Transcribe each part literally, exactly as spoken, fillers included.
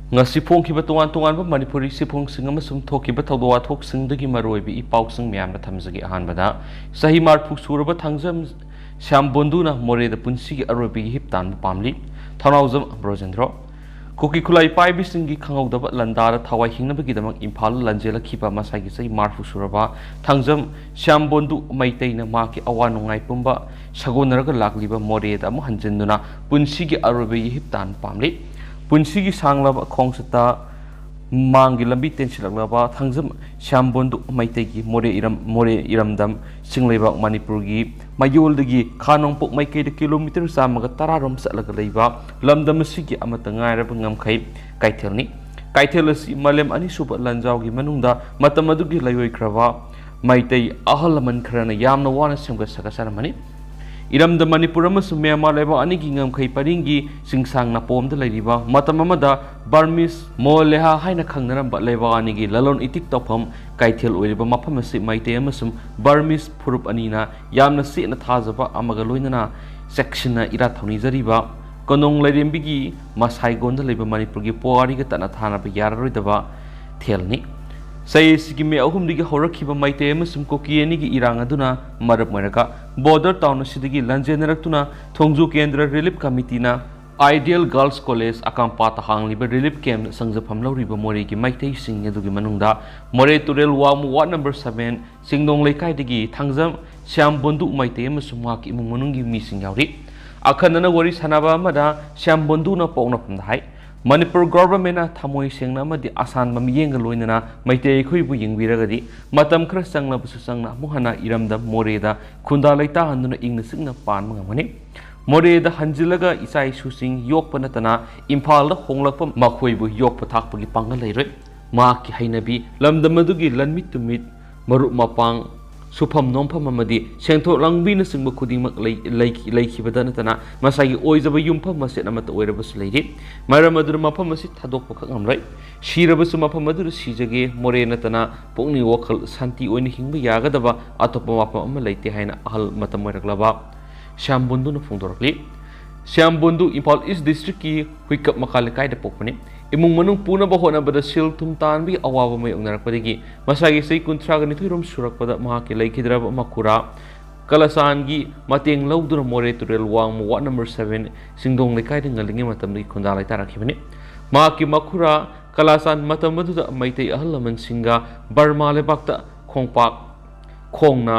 ꯉꯁꯤ ꯐꯣꯡꯈꯤꯕ ꯇꯣꯉꯥꯟ ꯇꯣꯉꯥꯟꯕ ꯃꯅꯤꯄꯨꯔꯤ ꯆꯦꯐꯣꯡꯁꯤꯡ ꯑꯃꯁꯨꯡ ꯊꯣꯛꯈꯤꯕ ꯊꯧꯗꯣꯛ ꯋꯥꯊꯣꯛꯁꯤꯡꯗꯒꯤ ꯃꯔꯨꯑꯣꯏꯕ ꯏ ꯄꯥꯎꯁꯤꯡ ꯃꯌꯥꯝꯗ ꯊꯝꯖꯒꯦ꯫ ꯑꯍꯥꯟꯕꯗ, ꯆꯍꯤ ꯃꯔꯤꯐꯨ ꯁꯨꯔꯕ ꯊꯥꯡꯖꯝ ꯁ꯭ꯌꯥꯝꯕꯣꯟꯗꯨꯅ ꯃꯣꯔꯦꯗ ꯄꯨꯟꯁꯤꯒꯤ ꯑꯔꯣꯏꯕꯒꯤ ꯍꯤꯞ ꯇꯥꯟꯕ ꯄꯥꯝꯂꯤ꯫ ꯊꯧꯅꯥꯎꯖꯝ ꯕ꯭ꯔꯣꯖꯦꯟꯗ꯭ꯔꯣ꯫ ꯀꯨꯀꯤ ꯈꯨꯠꯂꯥꯏ ꯄꯥꯏꯕꯤꯁꯤꯡꯒꯤ ꯈꯪꯍꯧꯗꯕ ꯂꯥꯟꯗꯥꯗ ꯊꯋꯥꯏ ꯍꯤꯡꯅꯕꯒꯤꯗꯃꯛ ꯏꯝꯐꯥꯜꯗ ꯂꯥꯟꯖꯦꯜꯂꯛꯈꯤꯕ ꯃꯁꯥꯒꯤ ꯆꯍꯤ ꯃꯔꯤꯐꯨ ꯁꯨꯔꯕ ꯊꯥꯡꯖꯝ ꯁ꯭ꯌꯥꯝꯕꯣꯟꯗꯨ ꯃꯩꯇꯩꯅ ꯃꯍꯥꯛꯀꯤ ꯑꯋꯥ ꯅꯨꯡꯉꯥꯏ ꯄꯨꯝꯕ ꯁꯥꯒꯣꯟꯅꯔꯒ ꯂꯥꯛꯂꯤꯕ ꯃꯣꯔꯦꯗ ꯑꯃꯨꯛ ꯍꯟꯖꯤꯟꯗꯨꯅ ꯄꯨꯟꯁꯤꯒꯤ ꯑꯔꯣꯏꯕꯒꯤ ꯍꯤꯞ ꯇꯥꯟꯕ ꯄꯥꯝꯂꯤ꯫ ꯄꯨꯟꯁꯤꯒꯤ ꯁꯥꯡꯂꯕ ꯈꯣꯡꯆꯠꯇ ꯃꯥꯡꯒꯤ ꯂꯝꯕꯤ ꯇꯦꯟꯁꯤꯜꯂꯛꯂꯕ ꯊꯥꯡꯖꯝ ꯁ꯭ꯌꯥꯝꯕꯣꯟꯗꯨ ꯃꯩꯇꯩꯒꯤ ꯃꯣꯔꯦ ꯏꯔꯝ, ꯃꯣꯔꯦ ꯏꯔꯝꯗꯝ ꯆꯤꯡꯂꯩꯕꯥꯛ ꯃꯅꯤꯄꯨꯔꯒꯤ ꯃꯌꯣꯜꯗꯒꯤ ꯈꯥ ꯅꯣꯡꯄꯣꯛ ꯃꯥꯏꯀꯩꯗ ꯀꯤꯂꯣꯃꯤꯇꯔ ꯆꯥꯝꯃꯒ ꯇꯔꯥ ꯔꯣꯝ ꯆꯠꯂꯒ ꯂꯩꯕ ꯂꯝꯗꯝ ꯑꯁꯤꯒꯤ ꯑꯃꯠꯇ ꯉꯥꯏꯔꯕ ꯉꯝꯈꯩ ꯀꯩꯊꯦꯜꯅꯤ꯫ ꯀꯩꯊꯦꯜ ꯑꯁꯤ ꯃꯥꯂꯦꯝ ꯑꯅꯤꯁꯨꯕ ꯂꯥꯟꯖꯥꯎꯒꯤ ꯃꯅꯨꯡꯗ ꯃꯇꯝ ꯑꯗꯨꯒꯤ ꯂꯩꯔꯣꯏꯈ꯭ꯔꯕ ꯃꯩꯇꯩ ꯑꯍꯜ ꯂꯃꯟ ꯈꯔꯅ ꯌꯥꯝꯅ ꯋꯥꯅ ꯁꯦꯝꯒꯠ ꯁꯥꯒꯠꯆꯔꯝꯕꯅꯤ꯫ ꯏꯔꯝꯗꯝ ꯃꯅꯤꯄꯨꯔ ꯑꯃꯁꯨꯡ ꯃ꯭ꯌꯥꯟꯃꯥꯔ ꯂꯩꯕꯥꯛ ꯑꯅꯤꯒꯤ ꯉꯝꯈꯩ ꯄꯔꯤꯡꯒꯤ ꯆꯤꯡꯁꯥꯡ ꯅꯥꯄꯣꯝꯗ ꯂꯩꯔꯤꯕ ꯃꯇꯝ ꯑꯃꯗ ꯕꯔꯃꯤꯁ ꯃꯣꯂꯦꯍꯥ ꯍꯥꯏꯅ ꯈꯪꯅꯔꯝꯕ ꯂꯩꯕꯥꯛ ꯑꯅꯤꯒꯤ ꯂꯂꯣꯟ ꯏꯇꯤꯛ ꯇꯧꯐꯝ ꯀꯩꯊꯦꯜ ꯑꯣꯏꯔꯤꯕ ꯃꯐꯝ ꯑꯁꯤ ꯃꯩꯇꯩ ꯑꯃꯁꯨꯡ ꯕꯔꯃꯤꯁ ꯐꯨꯔꯨꯞ ꯑꯅꯤꯅ ꯌꯥꯝꯅ ꯆꯦꯠꯅ ꯊꯥꯖꯕ ꯑꯃꯒ ꯂꯣꯏꯅꯅ ꯆꯦꯛꯁꯤꯟꯅ ꯏꯔꯥꯠ ꯊꯧꯅꯤꯖꯔꯤꯕ ꯀꯣꯅꯨꯡ ꯂꯥꯏꯔꯦꯝꯕꯤꯒꯤ ꯃꯁꯥꯏꯒꯣꯟꯗ ꯂꯩꯕ ꯃꯅꯤꯄꯨꯔꯒꯤ ꯄꯨꯋꯥꯔꯤꯒ ꯇꯠꯅ ꯊꯥꯅꯕ ꯌꯥꯔꯔꯣꯏꯗꯕ ꯊꯦꯜꯅꯤ꯫ ꯆꯍꯤ ꯑꯁꯤꯒꯤ ꯃꯦ ꯑꯍꯨꯝꯗꯒꯤ ꯍꯧꯔꯛꯈꯤꯕ ꯃꯩꯇꯩ ꯑꯃꯁꯨꯡ ꯀꯨꯀꯤ ꯑꯅꯤꯒꯤ ꯏꯔꯥꯡ ꯑꯗꯨꯅ ꯃꯔꯝ ꯑꯣꯏꯔꯒ ꯕꯣꯔꯗꯔ ꯇꯥꯎꯟ ꯑꯁꯤꯗꯒꯤ ꯂꯥꯟꯖꯦꯟꯅꯔꯛꯇꯨꯅ ꯊꯣꯡꯖꯨ ꯀꯦꯟꯗ꯭ꯔ ꯔꯤꯂꯤꯐ ꯀꯃꯤꯇꯤꯅ ꯑꯥꯏꯗꯤꯌꯦꯜ ꯒꯥꯔꯜꯁ ꯀꯣꯂꯦꯖ ꯑꯀꯥꯝꯄꯥꯠꯇ ꯍꯥꯡꯂꯤꯕ ꯔꯤꯂꯤꯐ ꯀꯦꯝꯞ ꯆꯪꯖꯐꯝ ꯂꯧꯔꯤꯕ ꯃꯣꯔꯦꯒꯤ ꯃꯩꯇꯩꯁꯤꯡ ꯑꯗꯨꯒꯤ ꯃꯅꯨꯡꯗ ꯃꯣꯔꯦ ꯇꯨꯔꯦꯜ ꯋꯥꯡꯃ ꯋꯥꯔꯗ ꯅꯝꯕꯔ ꯁꯚꯦꯟ ꯆꯤꯡꯗꯣꯡ ꯂꯩꯀꯥꯏꯗꯒꯤ ꯊꯥꯡꯖꯝ ꯁ꯭ꯌꯥꯝ ꯕꯣꯟꯗꯨ ꯃꯩꯇꯩ ꯑꯃꯁꯨꯡ ꯃꯍꯥꯛꯀꯤ ꯏꯃꯨꯡ ꯃꯅꯨꯡꯒꯤ ꯃꯤꯁꯤꯡ ꯌꯥꯎꯔꯤ꯫ ꯑꯈꯟꯅꯅ ꯋꯥꯔꯤ ꯁꯥꯟꯅꯕ ꯑꯃꯗ ꯁ꯭ꯌꯥꯝ ꯕꯣꯟꯗꯨꯅ ꯄꯣꯛꯅꯐꯝꯗ ꯍꯥꯏ, ꯃꯅꯤꯄꯨꯔ ꯒꯣꯚꯔꯟꯃꯦꯟꯠꯅ ꯊꯃꯣꯏ ꯁꯦꯡꯅ ꯑꯃꯗꯤ ꯑꯁꯥꯟꯕ ꯃꯤꯠꯌꯦꯡꯒ ꯂꯣꯏꯅꯅ ꯃꯩꯇꯩ ꯑꯩꯈꯣꯏꯕꯨ ꯌꯦꯡꯕꯤꯔꯒꯗꯤ ꯃꯇꯝ ꯈꯔ ꯆꯪꯂꯕꯁꯨ ꯆꯪꯅ ꯑꯃꯨꯛ ꯍꯟꯅ ꯏꯔꯝꯗꯝ ꯃꯣꯔꯦꯗ ꯈꯨꯟꯗꯥ ꯂꯩꯇꯥꯍꯟꯗꯨꯅ ꯏꯪꯅ ꯆꯤꯛꯅ ꯄꯥꯟꯕ ꯉꯝꯒꯅꯤ꯫ ꯃꯣꯔꯦꯗ ꯍꯟꯖꯤꯜꯂꯒ ꯏꯆꯥ ꯏꯁꯨꯁꯤꯡ ꯌꯣꯛꯄ ꯅꯠꯇꯅ ꯏꯝꯐꯥꯜꯗ ꯍꯣꯡꯂꯛꯄ ꯃꯈꯣꯏꯕꯨ ꯌꯣꯛꯄ ꯊꯥꯛꯄꯒꯤ ꯄꯥꯡꯒꯜ ꯂꯩꯔꯣꯏ꯫ ꯃꯍꯥꯛꯀꯤ ꯍꯩꯅꯕꯤ, ꯂꯝꯗꯝ ꯑꯗꯨꯒꯤ ꯂꯟꯃꯤꯠ ꯇꯨꯃꯤꯠ, ꯃꯔꯨꯞ ꯃꯄꯥꯡ, ꯁꯨꯐꯝ ꯅꯣꯝꯐꯝ ꯑꯃꯗꯤ ꯁꯦꯟꯊꯣꯛ ꯂꯝꯕꯤꯅꯆꯤꯡꯕ ꯈꯨꯗꯤꯡꯃꯛ ꯂꯩ-, ꯂꯩꯈꯤ-, ꯂꯩꯈꯤꯕꯗ ꯅꯠꯇꯅ ꯃꯁꯥꯒꯤ ꯑꯣꯏꯖꯕ ꯌꯨꯝꯐꯝ ꯃꯆꯦꯠ ꯑꯃꯠꯇ ꯑꯣꯏꯔꯕꯁꯨ ꯂꯩꯔꯤ꯫ ꯃꯔꯝ ꯑꯗꯨꯅ ꯃꯐꯝ ꯑꯁꯤ ꯊꯥꯗꯣꯛꯄꯈꯛ ꯉꯝꯂꯣꯏ꯫ ꯁꯤꯔꯕꯁꯨ ꯃꯐꯝ ꯑꯗꯨꯗ ꯁꯤꯖꯒꯦ, ꯃꯣꯔꯦ ꯅꯠꯇꯅ ꯄꯨꯛꯅꯤꯡ ꯋꯥꯈꯜ ꯁꯥꯟꯇꯤ ꯑꯣꯏꯅ ꯍꯤꯡꯕ ꯌꯥꯒꯗꯕ ꯑꯇꯣꯞꯄ ꯃꯐꯝ ꯑꯃ ꯂꯩꯇꯦ ꯍꯥꯏꯅ ꯑꯍꯜ ꯃꯇꯝ ꯑꯣꯏꯔꯛꯂꯕ ꯁ꯭ꯌꯥꯝ ꯕꯣꯟꯗꯨꯅ ꯐꯣꯡꯗꯣꯔꯛꯂꯤ꯫ ꯁ꯭ꯌꯥꯝ ꯕꯣꯟꯗꯨ ꯏꯝꯐꯥꯜ ꯏꯁ ꯗꯤꯁꯇ꯭ꯔꯤꯛꯀꯤ ꯍꯨꯏꯀꯞ ꯃꯈꯥ ꯂꯩꯀꯥꯏꯗ ꯄꯣꯛꯄꯅꯤ꯫ ꯏꯃꯨꯡ ꯃꯅꯨꯡ ꯄꯨꯅꯕ ꯍꯣꯠꯅꯕꯗ ꯁꯦꯜ ꯊꯨꯝ ꯇꯥꯟꯕꯒꯤ ꯑꯋꯥꯕ ꯃꯥꯌꯣꯛꯅꯔꯛꯄꯗꯒꯤ ꯃꯁꯥꯒꯤ ꯆꯍꯤ ꯀꯨꯟꯊ꯭ꯔꯥꯒ ꯅꯤꯊꯣꯏꯔꯣꯝ ꯁꯨꯔꯛꯄꯗ ꯃꯍꯥꯛꯀꯤ ꯂꯩꯈꯤꯗ꯭ꯔꯕ ꯃꯈꯨꯔꯥ ꯀꯂꯆꯥꯟꯒꯤ ꯃꯇꯦꯡ ꯂꯧꯗꯨꯅ ꯃꯣꯔꯦ ꯇꯨꯔꯦꯜ ꯋꯥꯡꯃ ꯋꯥꯔꯗ ꯅꯝꯕꯔ ꯁꯚꯦꯟ ꯁꯤꯡꯗꯣꯡ ꯂꯩꯀꯥꯏꯗ ꯉꯜꯂꯤꯉꯩ ꯃꯇꯝꯗꯒꯤ ꯈꯨꯟꯗꯥ ꯂꯩꯇꯥꯔꯛꯈꯤꯕꯅꯤ꯫ ꯃꯍꯥꯛꯀꯤ ꯃꯈꯨꯔꯥ ꯀꯂꯆꯥꯟ ꯃꯇꯝ ꯑꯗꯨꯗ ꯃꯩꯇꯩ ꯑꯍꯜ ꯂꯃꯟꯁꯤꯡꯒ ꯕꯔꯃꯥ ꯂꯩꯕꯥꯛꯇ ꯈꯣꯡꯄꯥꯛ ꯈꯣꯡꯅ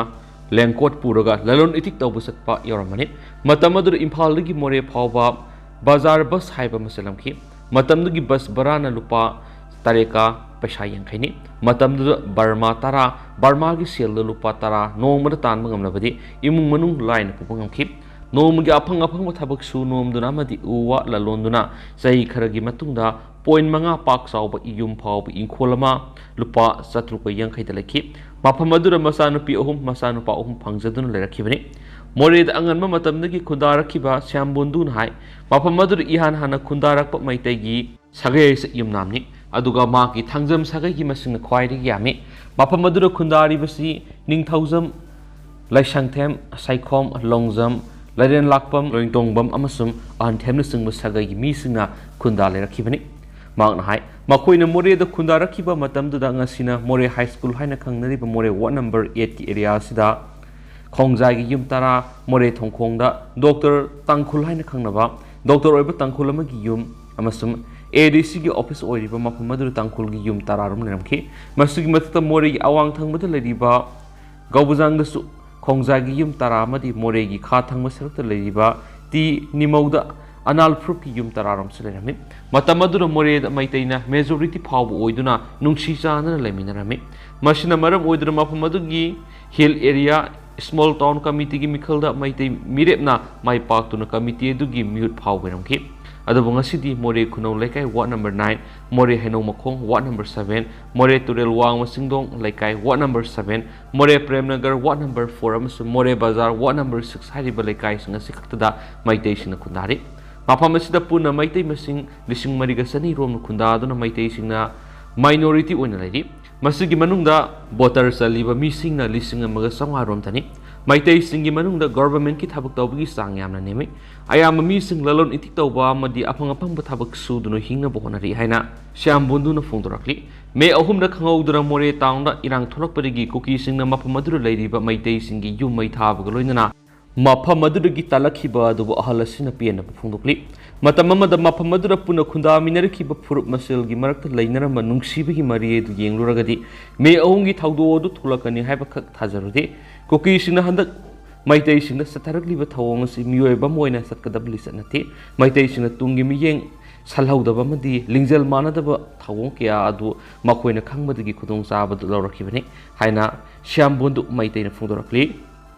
ꯂꯦꯡꯀꯣꯠ ꯄꯨꯔꯒ ꯂꯂꯣꯟ ꯏꯇꯤꯛ ꯇꯧꯕ ꯆꯠꯄ ꯌꯥꯎꯔꯝꯕꯅꯤ꯫ ꯃꯇꯝ ꯑꯗꯨꯗ ꯏꯝꯐꯥꯜꯗꯒꯤ ꯃꯣꯔꯦ ꯐꯥꯎꯕ ꯕꯖꯥꯔ ꯕꯁ ꯍꯥꯏꯕ ꯑꯃ ꯆꯦꯜꯂꯝꯈꯤ꯫ ꯃꯇꯝꯗꯨꯒꯤ ꯕꯁ ꯚꯔꯥꯅ ꯂꯨꯄꯥ ꯇꯔꯦꯠꯀ ꯄꯩꯁꯥ ꯌꯥꯡꯈꯩꯅꯤ꯫ ꯃꯇꯝꯗꯨꯗ ꯕꯔꯃꯥ ꯇꯔꯥ, ꯕꯔꯃꯥꯒꯤ ꯁꯦꯜꯗ ꯂꯨꯄꯥ ꯇꯔꯥ ꯅꯣꯡꯃꯗ ꯇꯥꯟꯕ ꯉꯝꯂꯕꯗꯤ ꯏꯃꯨꯡ ꯃꯅꯨꯡ ꯂꯥꯏꯅ ꯄꯨꯕ ꯉꯝꯈꯤ꯫ ꯅꯣꯡꯃꯒꯤ ꯑꯐꯪ ꯑꯐꯪꯕ ꯊꯕꯛ ꯁꯨ ꯅꯣꯝꯗꯨꯅ ꯑꯃꯗꯤ ꯎ ꯋꯥ ꯂꯂꯣꯟꯗꯨꯅ ꯆꯍꯤ ꯈꯔꯒꯤ ꯃꯇꯨꯡꯗ ꯄꯣꯏꯟ ꯃꯉꯥ ꯄꯥꯛ ꯆꯥꯎꯕ ꯌꯨꯝ ꯐꯥꯎꯕ ꯏꯪꯈꯣꯜ ꯑꯃ ꯂꯨꯄꯥ ꯆꯥꯇ꯭ꯔꯨꯛꯀ ꯌꯥꯡꯈꯩꯗ ꯂꯩꯈꯤ꯫ ꯃꯐꯝ ꯑꯗꯨꯗ ꯃꯆꯥꯅꯨꯄꯤ ꯑꯍꯨꯝ, ꯃꯆꯥꯅꯨꯄꯥ ꯑꯍꯨꯝ ꯐꯪꯖꯗꯨꯅ ꯂꯩꯔꯛꯈꯤꯕꯅꯤ꯫ ꯃꯣꯔꯦꯗ ꯑꯉꯟꯕ ꯃꯇꯝꯗꯒꯤ ꯈꯨꯟꯗꯥꯔꯛꯈꯤꯕ ꯁ꯭ꯌꯥꯝꯕꯣꯟꯗꯨꯅ ꯍꯥꯏ, ꯃꯐꯝ ꯑꯗꯨꯗ ꯏꯍꯥꯟ ꯍꯥꯟꯅ ꯈꯨꯟꯗꯥꯔꯛꯄ ꯃꯩꯇꯩꯒꯤ ꯁꯥꯒꯩ ꯑꯁꯤ ꯌꯨꯝꯅꯥꯝꯅꯤ, ꯑꯗꯨꯒ ꯃꯍꯥꯛꯀꯤ ꯊꯥꯡꯖꯝ ꯁꯥꯒꯩꯒꯤ ꯃꯁꯤꯡꯅ ꯈ꯭ꯋꯥꯏꯗꯒꯤ ꯌꯥꯝꯃꯤ꯫ ꯃꯐꯝ ꯑꯗꯨꯗ ꯈꯨꯟꯗꯥꯔꯤꯕꯁꯤ ꯅꯤꯡꯊꯧꯖꯝ, ꯂꯥꯏꯁꯪꯊꯦꯝ, ꯁꯥꯏꯈꯣꯝ, ꯂꯣꯡꯖꯝ, ꯂꯥꯏꯔꯦꯟꯂꯥꯛꯄꯝ, ꯂꯣꯏꯇꯣꯡꯕꯝ ꯑꯃꯁꯨꯡ ꯑꯍꯟꯊꯦꯝꯅꯆꯤꯡꯕ ꯁꯥꯒꯩꯒꯤ ꯃꯤꯁꯤꯡꯅ ꯈꯨꯟꯗꯥ ꯂꯩꯔꯛꯈꯤꯕꯅꯤ꯫ ꯃꯍꯥꯛꯅ ꯍꯥꯏ, ꯃꯈꯣꯏꯅ ꯃꯣꯔꯦꯗ ꯈꯨꯟꯗꯥꯔꯛꯈꯤꯕ ꯃꯇꯝꯗꯨꯗ ꯉꯁꯤꯅ ꯃꯣꯔꯦ ꯍꯥꯏ ꯁ꯭ꯀꯨꯜ ꯍꯥꯏꯅ ꯈꯪꯅꯔꯤꯕ ꯃꯣꯔꯦ ꯋꯥꯔꯗ ꯅꯝꯕꯔ ꯑꯩꯠꯀꯤ ꯑꯦꯔꯤꯌꯥ ꯑꯁꯤꯗ ꯈꯣꯡꯖꯥꯏꯒꯤ ꯌꯨꯝ ꯇꯔꯥ, ꯃꯣꯔꯦ ꯊꯣꯡꯈꯣꯡꯗ ꯗꯣꯛꯇꯔ ꯇꯥꯡꯈꯨꯜ ꯍꯥꯏꯅ ꯈꯪꯅꯕ ꯗꯣꯛꯇꯔ ꯑꯣꯏꯕ ꯇꯥꯡꯈꯨꯜ ꯑꯃꯒꯤ ꯌꯨꯝ ꯑꯃꯁꯨꯡ ꯑꯦ ꯗꯤ ꯁꯤꯒꯤ ꯑꯣꯐꯤꯁ ꯑꯣꯏꯔꯤꯕ ꯃꯐꯝ ꯑꯗꯨꯗ ꯇꯥꯡꯈꯨꯜꯒꯤ ꯌꯨꯝ ꯇꯔꯥꯔꯣꯝ ꯂꯩꯔꯝꯈꯤ꯫ ꯃꯁꯤꯒꯤ ꯃꯊꯛꯇ ꯃꯣꯔꯦꯒꯤ ꯑꯋꯥꯡ ꯊꯪꯕꯗ ꯂꯩꯔꯤꯕ ꯒꯧꯕꯨꯖꯥꯡꯗꯁꯨ ꯈꯣꯡꯖꯥꯏꯒꯤ ꯌꯨꯝ ꯇꯔꯥ ꯑꯃꯗꯤ ꯃꯣꯔꯦꯒꯤ ꯈꯥ ꯊꯪꯕ ꯁꯔꯨꯛꯇ ꯂꯩꯔꯤꯕ ꯇꯤ ꯅꯤꯃꯧꯗ ꯑꯅꯥꯜ ꯐꯨꯔꯨꯞꯀꯤ ꯌꯨꯝ ꯇꯔꯥꯔꯣꯝꯁꯨ ꯂꯩꯔꯝꯃꯤ꯫ ꯃꯇꯝ ꯑꯗꯨꯗ ꯃꯣꯔꯦꯗ ꯃꯩꯇꯩꯅ ꯃꯦꯖꯣꯔꯤꯇꯤ ꯐꯥꯎꯕ ꯑꯣꯏꯗꯨꯅ ꯅꯨꯡꯁꯤ ꯆꯥꯟꯅꯅ ꯂꯩꯃꯤꯟꯅꯔꯝꯃꯤ꯫ ꯃꯁꯤꯅ ꯃꯔꯝ ꯑꯣꯏꯗꯨꯅ ꯃꯐꯝ ꯑꯗꯨꯒꯤ ꯍꯤꯜ ꯑꯦꯔꯤꯌꯥ ꯁ꯭ꯃꯣꯜ ꯇꯥꯎꯟ ꯀꯃꯤꯇꯤꯒꯤ ꯃꯤꯈꯜꯗ ꯃꯩꯇꯩ ꯃꯤꯔꯦꯞꯅ ꯃꯥꯏ ꯄꯥꯛꯇꯨꯅ ꯀꯃꯤꯇꯤ ꯑꯗꯨꯒꯤ ꯃꯤꯍꯨꯠ ꯐꯥꯎꯕ ꯑꯣꯏꯔꯝꯈꯤ꯫ ꯑꯗꯨꯕꯨ ꯉꯁꯤꯗꯤ ꯃꯣꯔꯦ ꯈꯨꯅꯧ ꯂꯩꯀꯥꯏ ꯋꯥꯔꯗ ꯅꯝꯕꯔ ꯅꯥꯏꯟ, ꯃꯣꯔꯦ ꯍꯩꯅꯧ ꯃꯈꯣꯡ ꯋꯥꯔꯗ ꯅꯝꯕꯔ ꯁꯚꯦꯟ, ꯃꯣꯔꯦ ꯇꯨꯔꯦꯜ ꯋꯥꯡꯃ ꯆꯤꯡꯗꯣꯡ ꯂꯩꯀꯥꯏ ꯋꯥꯔꯗ ꯅꯝꯕꯔ ꯁꯚꯦꯟ, ꯃꯣꯔꯦ ꯄ꯭ꯔꯦꯝꯅꯒꯔ ꯋꯥꯔꯗ ꯅꯝꯕꯔ ꯐꯣꯔ ꯑꯃꯁꯨꯡ ꯃꯣꯔꯦ ꯕꯖꯥꯔ ꯋꯥꯔꯗ ꯅꯝꯕꯔ ꯁꯤꯛꯁ ꯍꯥꯏꯔꯤꯕ ꯂꯩꯀꯥꯏꯁꯤꯡ ꯑꯁꯤ ꯈꯛꯇꯗ ꯃꯩꯇꯩꯁꯤꯡꯅ ꯈꯨꯟꯗꯥꯔꯤ꯫ ꯃꯐꯝ ꯑꯁꯤꯗ ꯄꯨꯟꯅ ꯃꯩꯇꯩ ꯃꯁꯤꯡ ꯂꯤꯁꯤꯡ ꯃꯔꯤꯒ ꯆꯅꯤ ꯔꯣꯝꯅ ꯈꯨꯟꯗꯥꯗꯨꯅ ꯃꯩꯇꯩꯁꯤꯡꯅ ꯃꯥꯏꯅꯣꯔꯤꯇꯤ ꯑꯣꯏꯅ ꯂꯩꯔꯤ꯫ ꯃꯁꯤꯒꯤ ꯃꯅꯨꯡꯗ ꯚꯣꯇꯔ ꯆꯜꯂꯤꯕ ꯃꯤꯁꯤꯡꯅ ꯂꯤꯁꯤꯡ ꯑꯃꯒ ꯆꯥꯝꯃꯉꯥ ꯔꯣꯝꯇꯅꯤ꯫ ꯃꯩꯇꯩꯁꯤꯡꯒꯤ ꯃꯅꯨꯡꯗ ꯒꯣꯚꯔꯟꯃꯦꯟꯠꯀꯤ ꯊꯕꯛ ꯇꯧꯕꯒꯤ ꯆꯥꯡ ꯌꯥꯝꯅ ꯅꯦꯝꯃꯤ꯫ ꯑꯌꯥꯝꯕ ꯃꯤꯁꯤꯡ ꯂꯂꯣꯟ ꯏꯇꯤꯛ ꯇꯧꯕ ꯑꯃꯗꯤ ꯑꯐꯪ ꯑꯐꯪꯕ ꯊꯕꯛ ꯁꯨꯗꯨꯅ ꯍꯤꯡꯅꯕ ꯍꯣꯠꯅꯔꯤ ꯍꯥꯏꯅ ꯁ꯭ꯌꯥꯝ ꯕꯣꯟꯗꯨꯅ ꯐꯣꯡꯗꯣꯔꯛꯂꯤ꯫ ꯃꯦ ꯑꯍꯨꯝꯗ ꯈꯪꯍꯧꯗꯅ ꯃꯣꯔꯦ ꯇꯥꯎꯟꯗ ꯏꯔꯥꯡ ꯊꯣꯛꯂꯛꯄꯗꯒꯤ ꯀꯨꯀꯤꯁꯤꯡꯅ ꯃꯐꯝ ꯑꯗꯨꯗ ꯂꯩꯔꯤꯕ ꯃꯩꯇꯩꯁꯤꯡꯒꯤ ꯌꯨꯝ ꯃꯩ ꯊꯥꯕꯒ ꯂꯣꯏꯅꯅ ꯃꯐꯝ ꯑꯗꯨꯗꯒꯤ ꯇꯥꯂꯛꯈꯤꯕ ꯑꯗꯨꯕꯨ ꯑꯍꯜ ꯑꯁꯤꯅ ꯄꯦꯟꯗꯕ ꯐꯣꯡꯗꯣꯛꯂꯤ꯫ ꯃꯇꯝ ꯑꯃꯗ ꯃꯐꯝ ꯑꯗꯨꯗ ꯄꯨꯟꯅ ꯈꯨꯟꯗꯥꯃꯤꯟꯅꯔꯛꯈꯤꯕ ꯐꯨꯔꯨꯞ ꯃꯁꯦꯜꯒꯤ ꯃꯔꯛꯇ ꯂꯩꯅꯔꯝꯕ ꯅꯨꯡꯁꯤꯕꯒꯤ ꯃꯔꯤ ꯑꯗꯨ ꯌꯦꯡꯂꯨꯔꯒꯗꯤ ꯃꯦ ꯑꯍꯨꯝꯒꯤ ꯊꯧꯗꯣꯛ ꯑꯗꯨ ꯊꯣꯛꯂꯛꯀꯅꯤ ꯍꯥꯏꯕꯈꯛ ꯊꯥꯖꯔꯨꯗꯦ꯫ ꯀꯨꯀꯤꯁꯤꯡꯅ ꯍꯟꯗꯛ ꯃꯩꯇꯩꯁꯤꯡꯗ ꯆꯠꯊꯔꯛꯂꯤꯕ ꯊꯧꯑꯣꯡ ꯑꯁꯤ ꯃꯤꯑꯣꯏꯕ ꯑꯃ ꯑꯣꯏꯅ ꯆꯠꯀꯗꯕ ꯂꯤꯆꯠ ꯅꯠꯇꯦ꯫ ꯃꯩꯇꯩꯁꯤꯡꯅ ꯇꯨꯡꯒꯤ ꯃꯤꯠꯌꯦꯡ ꯁꯜꯍꯧꯗꯕ ꯑꯃꯗꯤ ꯂꯤꯡꯖꯦꯜ ꯃꯥꯟꯅꯗꯕ ꯊꯧꯑꯣꯡ ꯀꯌꯥ ꯑꯗꯨ ꯃꯈꯣꯏꯅ ꯈꯪꯕꯗꯒꯤ ꯈꯨꯗꯣꯡꯆꯥꯕꯗꯨ ꯂꯧꯔꯛꯈꯤꯕꯅꯤ ꯍꯥꯏꯅ ꯁ꯭ꯌꯥꯝ ꯕꯣꯟꯗꯨ ꯃꯩꯇꯩꯅ ꯐꯣꯡꯗꯣꯔꯛꯂꯤ꯫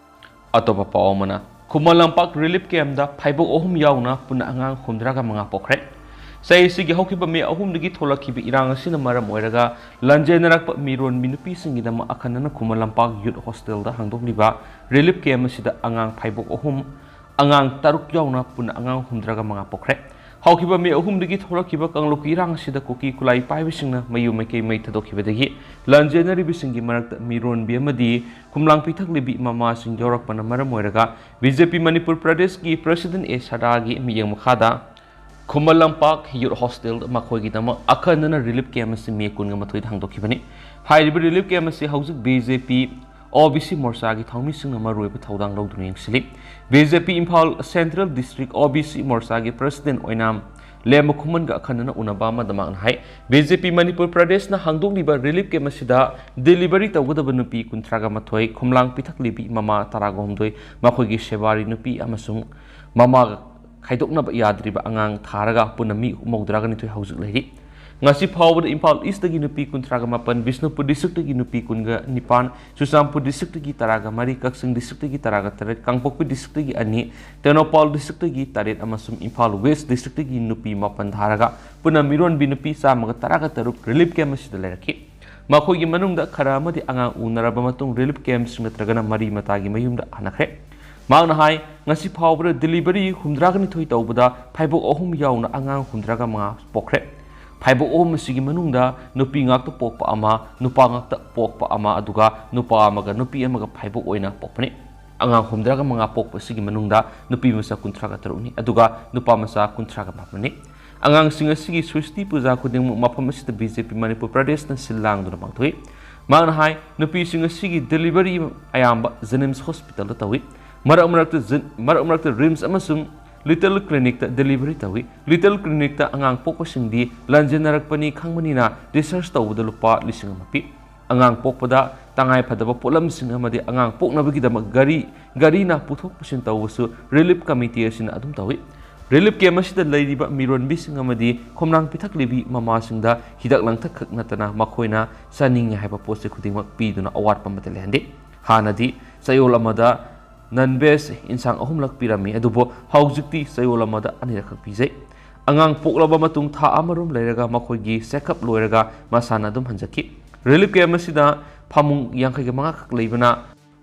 ꯑꯇꯣꯞꯄ ꯄꯥꯎ ꯑꯃꯅ, ꯈꯨꯃꯟ ꯂꯝꯄꯥꯛ ꯔꯤꯂꯤꯐ ꯀꯦꯝꯞꯇ ꯐꯥꯏꯕꯣꯛ ꯑꯍꯨꯝ ꯌꯥꯎꯅ ꯄꯨꯟꯅ ꯑꯉꯥꯡ ꯍꯨꯝꯗ꯭ꯔꯥꯒ ꯃꯉꯥ ꯄꯣꯛꯈ꯭ꯔꯦ꯫ ꯆꯍꯤꯁꯤꯒꯤ ꯍꯧꯈꯤꯕ ꯃꯦ ꯑꯍꯨꯝꯗꯒꯤ ꯊꯣꯛꯂꯛꯈꯤꯕ ꯏꯔꯥꯡ ꯑꯁꯤꯅ ꯃꯔꯝ ꯑꯣꯏꯔꯒ ꯂꯥꯟꯖꯦꯟꯅꯔꯛꯄ ꯃꯤꯔꯣꯟꯕꯤ ꯅꯨꯄꯤꯁꯤꯡꯒꯤꯗꯃꯛ ꯑꯈꯟꯅꯅ ꯈꯨꯃꯟ ꯂꯝꯄꯥꯛ ꯌꯨꯠ ꯍꯣꯁꯇꯦꯜꯗ ꯍꯥꯡꯗꯣꯛꯂꯤꯕ ꯔꯤꯂꯤꯐ ꯀꯦꯝꯞ ꯑꯁꯤꯗ ꯑꯉꯥꯡ ꯐꯥꯏꯕꯣꯛ ꯑꯍꯨꯝ, ꯑꯉꯥꯡ ꯇꯔꯨꯛ ꯌꯥꯎꯅ ꯄꯨꯟꯅ ꯑꯉꯥꯡ ꯍꯨꯝꯗ꯭ꯔꯥꯒ ꯃꯉꯥ ꯄꯣꯛꯈ꯭ꯔꯦ꯫ ꯍꯧꯈꯤꯕ ꯃꯦ ꯑꯍꯨꯝꯗꯒꯤ ꯊꯣꯛꯂꯛꯈꯤꯕ ꯀꯥꯡꯂꯨꯞꯀꯤ ꯏꯔꯥꯡ ꯑꯁꯤꯗ ꯀꯨꯀꯤ ꯈꯨꯠꯂꯥꯏ ꯄꯥꯏꯕꯁꯤꯡꯅ ꯃꯌꯨꯝ ꯃꯩꯀꯩ ꯃꯩ ꯊꯥꯗꯣꯛꯈꯤꯕꯗꯒꯤ ꯂꯥꯟꯖꯦꯟꯅꯔꯤꯕꯁꯤꯡꯒꯤ ꯃꯔꯛꯇ ꯃꯤꯔꯣꯟꯕꯤ ꯑꯃꯗꯤ ꯈꯨꯝꯂꯥꯡ ꯄꯤꯊꯛꯂꯤꯕꯤ ꯃꯃꯥꯁꯤꯡ ꯌꯥꯎꯔꯛꯄꯅ ꯃꯔꯝ ꯑꯣꯏꯔꯒ ꯕꯤ ꯖꯦ ꯄꯤ ꯃꯅꯤꯄꯨꯔ ꯄ꯭ꯔꯗꯦꯁꯀꯤ ꯄ꯭ꯔꯁꯤꯗꯦꯟ ꯑꯦ ꯁꯥꯗꯥꯒꯤ ꯃꯤꯠꯌꯦꯡ ꯃꯈꯥꯗ ꯈꯨꯃꯟ ꯂꯝꯄꯥꯛ ꯌꯨꯠ ꯍꯣꯁꯇꯦꯜ ꯃꯈꯣꯏꯒꯤꯗꯃꯛ ꯑꯈꯟꯅꯅ ꯔꯤꯂꯤꯐ ꯀꯦꯝꯞ ꯑꯁꯤ ꯃꯦ ꯀꯨꯟꯒ ꯃꯥꯊꯣꯏꯗ ꯍꯥꯡꯗꯣꯛꯈꯤꯕꯅꯤ꯫ ꯍꯥꯏꯔꯤꯕ ꯔꯤꯂꯤꯐ ꯀꯦꯝꯞ ꯑꯁꯤ ꯍꯧꯖꯤꯛ ꯕꯤ ꯖꯦ ꯄꯤ ꯑꯣ ꯕꯤ ꯁꯤ ꯃꯣꯔꯆꯥꯒꯤ ꯊꯧꯃꯤꯁꯤꯡꯅ ꯃꯔꯨꯑꯣꯏꯕ ꯊꯧꯗꯥꯡ ꯂꯧꯗꯨꯅ ꯌꯦꯡꯁꯤꯜꯂꯤ꯫ ꯕꯤ ꯖꯦ ꯄꯤ ꯏꯝꯐꯥꯜ ꯁꯦꯟꯇ꯭ꯔꯦꯜ ꯗꯤꯁꯇ꯭ꯔꯤꯛ ꯑꯣ ꯕꯤ ꯁꯤ ꯃꯣꯔꯆꯥꯒꯤ ꯄ꯭ꯔꯁꯤꯗꯦꯟ ꯑꯣꯏꯅꯥꯝ ꯂꯦꯝꯕ ꯈꯨꯃꯟꯒ ꯑꯈꯟꯅꯅ ꯎꯅꯕ ꯑꯃꯗ ꯃꯍꯥꯛꯅ ꯍꯥꯏ, ꯕꯤ ꯖꯦ ꯄꯤ ꯃꯅꯤꯄꯨꯔ ꯄ꯭ꯔꯗꯦꯁꯅ ꯍꯥꯡꯗꯣꯛꯂꯤꯕ ꯔꯤꯂꯤꯐ ꯀꯦꯝꯞ ꯑꯁꯤꯗ ꯗꯦꯂꯤꯚꯔꯤ ꯇꯧꯒꯗꯕ ꯅꯨꯄꯤ ꯀꯨꯟꯊ꯭ꯔꯥꯒ ꯃꯥꯊꯣꯏ, ꯈꯨꯝꯂꯥꯡ ꯄꯤꯊꯛꯂꯤꯕꯤ ꯃꯃꯥ ꯇꯔꯥꯒ ꯍꯨꯝꯗꯣꯏ, ꯃꯈꯣꯏꯒꯤ ꯁꯦꯕꯥꯔꯤ ꯅꯨꯄꯤ ꯑꯃꯁꯨꯡ ꯃꯃꯥꯒ ꯈꯥꯏꯗꯣꯛꯅꯕ ꯌꯥꯗ꯭ꯔꯤꯕ ꯑꯉꯥꯡ ꯊꯥꯔꯒ ꯄꯨꯟꯅ ꯃꯤ ꯃꯧꯗ꯭ꯔꯥꯒ ꯅꯤꯊꯣꯏ ꯍꯧꯖꯤꯛ ꯂꯩꯔꯤ꯫ ꯉꯁꯤ ꯐꯥꯎꯕꯗ ꯏꯝꯐꯥꯜ ꯏꯁꯇꯒꯤ ꯅꯨꯄꯤ ꯀꯨꯟꯊ꯭ꯔꯥꯒ ꯃꯥꯄꯟ, ꯕꯤꯁꯅꯨꯄꯨꯔ ꯗꯤꯁꯇ꯭ꯔꯤꯛꯇꯒꯤ ꯅꯨꯄꯤ ꯀꯨꯟꯒ ꯅꯤꯄꯥꯟ, ꯆꯨꯔꯆꯥꯟꯄꯨꯔ ꯗꯤꯁꯇ꯭ꯔꯤꯛꯇꯒꯤ ꯇꯔꯥꯒ ꯃꯔꯤ, ꯀꯛꯆꯤꯡ ꯗꯤꯁꯇ꯭ꯔꯤꯛꯇꯒꯤ ꯇꯔꯥꯒ ꯇꯔꯦꯠ, ꯀꯥꯡꯄꯣꯛꯄꯤ ꯗꯤꯁꯇ꯭ꯔꯤꯛꯇꯒꯤ ꯑꯅꯤ, ꯇꯦꯡꯅꯧꯄꯥꯜ ꯗꯤꯁꯇ꯭ꯔꯤꯛꯇꯒꯤ ꯇꯔꯦꯠ ꯑꯃꯁꯨꯡ ꯏꯝꯐꯥꯜ ꯋꯦꯁ ꯗꯤꯁꯇ꯭ꯔꯤꯛꯇꯒꯤ ꯅꯨꯄꯤ ꯃꯥꯄꯟ ꯊꯥꯔꯒ ꯄꯨꯟꯅ ꯃꯤꯔꯣꯟꯕꯤ ꯅꯨꯄꯤ ꯆꯥꯝꯃꯒ ꯇꯔꯥꯒ ꯇꯔꯨꯛ ꯔꯤꯂꯤꯐ ꯀꯦꯝꯞ ꯑꯁꯤꯗ ꯂꯩꯔꯛꯈꯤ꯫ ꯃꯈꯣꯏꯒꯤ ꯃꯅꯨꯡꯗ ꯈꯔ ꯑꯃꯗꯤ ꯑꯉꯥꯡ ꯎꯅꯔꯕ ꯃꯇꯨꯡ ꯔꯤꯂꯤꯐ ꯀꯦꯝꯞꯁꯤꯡ ꯅꯠꯇ꯭ꯔꯒꯅ ꯃꯔꯤ ꯃꯇꯥꯒꯤ ꯃꯌꯨꯝꯗ ꯍꯟꯅꯈ꯭ꯔꯦ꯫ ꯃꯍꯥꯛꯅ ꯍꯥꯏ, ꯉꯁꯤ ꯐꯥꯎꯕꯗ ꯗꯦꯂꯤꯚꯔꯤ ꯍꯨꯝꯗ꯭ꯔꯥꯒ ꯅꯤꯊꯣꯏ ꯇꯧꯕꯗ ꯐꯥꯏꯕꯣꯛ ꯑꯍꯨꯝ ꯌꯥꯎꯅ ꯑꯉꯥꯡ ꯍꯨꯝꯗ꯭ꯔꯥꯒ ꯃꯉꯥ ꯄꯣꯛꯈ꯭ꯔꯦ꯫ ꯐꯥꯏꯕꯣꯛ ꯑꯍꯨꯝ ꯑꯁꯤꯒꯤ ꯃꯅꯨꯡꯗ ꯅꯨꯄꯤ ꯉꯥꯛꯇ ꯄꯣꯛꯄ ꯑꯃ, ꯅꯨꯄꯥ ꯉꯥꯛꯇ ꯄꯣꯛꯄ ꯑꯃ, ꯑꯗꯨꯒ ꯅꯨꯄꯥ ꯑꯃꯒ ꯅꯨꯄꯤ ꯑꯃꯒ ꯐꯥꯏꯕꯣꯛ ꯑꯣꯏꯅ ꯄꯣꯛꯄꯅꯤ꯫ ꯑꯉꯥꯡ ꯍꯨꯝꯗ꯭ꯔꯥꯒ ꯃꯉꯥ ꯄꯣꯛꯄ ꯑꯁꯤꯒꯤ ꯃꯅꯨꯡꯗ ꯅꯨꯄꯤ ꯃꯆꯥ ꯀꯨꯟꯊ꯭ꯔꯥꯒ ꯇꯔꯨꯛꯅꯤ, ꯑꯗꯨꯒ ꯅꯨꯄꯥ ꯃꯆꯥ ꯀꯨꯟꯊ꯭ꯔꯥꯒ ꯃꯥꯄꯟꯅꯤ꯫ ꯑꯉꯥꯡꯁꯤꯡ ꯑꯁꯤꯒꯤ ꯁ꯭ꯔꯤꯁꯇꯤ ꯄꯨꯖꯥ ꯈꯨꯗꯤꯡꯃꯛ ꯃꯐꯝ ꯑꯁꯤꯗ ꯕꯤ ꯖꯦ ꯄꯤ ꯃꯅꯤꯄꯨꯔ ꯄ꯭ꯔꯗꯦꯁꯅ ꯁꯤꯜ ꯂꯥꯡꯗꯨꯅ ꯄꯥꯡꯊꯣꯛꯏ꯫ ꯃꯍꯥꯛꯅ ꯍꯥꯏ, ꯅꯨꯄꯤꯁꯤꯡ ꯑꯁꯤꯒꯤ ꯗꯦꯂꯤꯚꯔꯤ ꯑꯌꯥꯝꯕ ꯖꯦꯅꯤꯝꯁ ꯍꯣꯁꯄꯤꯇꯥꯜꯗ ꯇꯧꯏ꯫ ꯃꯔꯛ ꯃꯔꯛꯇ ꯖꯦ-, ꯃꯔꯛ ꯃꯔꯛꯇ ꯔꯤꯝꯁ ꯑꯃꯁꯨꯡ ꯂꯤꯇꯜ ꯀ꯭ꯂꯤꯅꯤꯛꯇ ꯗꯦꯂꯤꯚꯔꯤ ꯇꯧꯏ꯫ ꯂꯤꯇꯜ ꯀ꯭ꯂꯤꯅꯤꯛꯇ ꯑꯉꯥꯡ ꯄꯣꯛꯄꯁꯤꯡꯗꯤ ꯂꯟꯖꯦꯟꯅꯔꯛꯄꯅꯤ ꯈꯪꯕꯅꯤꯅ ꯗꯤꯁꯆꯥꯔꯖ ꯇꯧꯕꯗ ꯂꯨꯄꯥ ꯂꯤꯁꯤꯡ ꯑꯃ ꯄꯤ꯫ ꯑꯉꯥꯡ ꯄꯣꯛꯄꯗ ꯇꯉꯥꯏ ꯐꯗꯕ ꯄꯣꯠꯂꯝꯁꯤꯡ ꯑꯃꯗꯤ ꯑꯉꯥꯡ ꯄꯣꯛꯅꯕꯒꯤꯗꯃꯛ ꯒꯥꯔꯤ, ꯒꯥꯔꯤꯅ ꯄꯨꯊꯣꯛ ꯄꯨꯁꯤꯟ ꯇꯧꯕꯁꯨ ꯔꯤꯂꯤꯐ ꯀꯃꯤꯇꯤ ꯑꯁꯤꯅ ꯑꯗꯨꯝ ꯇꯧꯏ꯫ ꯔꯤꯂꯤꯐ ꯀꯦꯝꯞ ꯑꯁꯤꯗ ꯂꯩꯔꯤꯕ ꯃꯤꯔꯣꯟꯕꯤꯁꯤꯡ ꯑꯃꯗꯤ ꯈꯣꯝꯂꯥꯡ ꯄꯤꯊꯛꯂꯤꯕꯤ ꯃꯃꯥꯁꯤꯡꯗ ꯍꯤꯗꯥꯛ ꯂꯥꯡꯊꯛ ꯈꯛ ꯅꯠꯇꯅ ꯃꯈꯣꯏꯅ ꯆꯥꯅꯤꯡꯉꯤ ꯍꯥꯏꯕ ꯄꯣꯠꯁꯦ ꯈꯨꯗꯤꯡꯃꯛ ꯄꯤꯗꯨꯅ ꯑꯋꯥꯠꯄ ꯑꯃꯠꯇ ꯂꯩꯍꯟꯗꯦ꯫ ꯍꯥꯟꯅꯗꯤ ꯆꯌꯣꯜ ꯑꯃꯗ ꯅꯟ ꯚꯦꯖ ꯏꯟꯁꯥꯡ ꯑꯍꯨꯝꯂꯛ ꯄꯤꯔꯝꯃꯤ, ꯑꯗꯨꯕꯨ ꯍꯧꯖꯤꯛꯇꯤ ꯆꯌꯣꯜ ꯑꯃꯗ ꯑꯅꯤꯔꯛꯈꯛ ꯄꯤꯖꯩ꯫ ꯑꯉꯥꯡ ꯄꯣꯛꯂꯕ ꯃꯇꯨꯡ ꯊꯥ ꯑꯃꯔꯣꯝ ꯂꯩꯔꯒ ꯃꯈꯣꯏꯒꯤ ꯆꯦꯛꯑꯞ ꯂꯣꯏꯔꯒ ꯃꯁꯥꯅ ꯑꯗꯨꯝ ꯍꯟꯖꯈꯤ꯫ ꯔꯤꯂꯤꯐ ꯀꯦꯝꯞ ꯑꯁꯤꯗ ꯐꯃꯨꯡ ꯌꯥꯡꯈꯩꯒ ꯃꯉꯥ ꯈꯛ ꯂꯩꯕꯅ,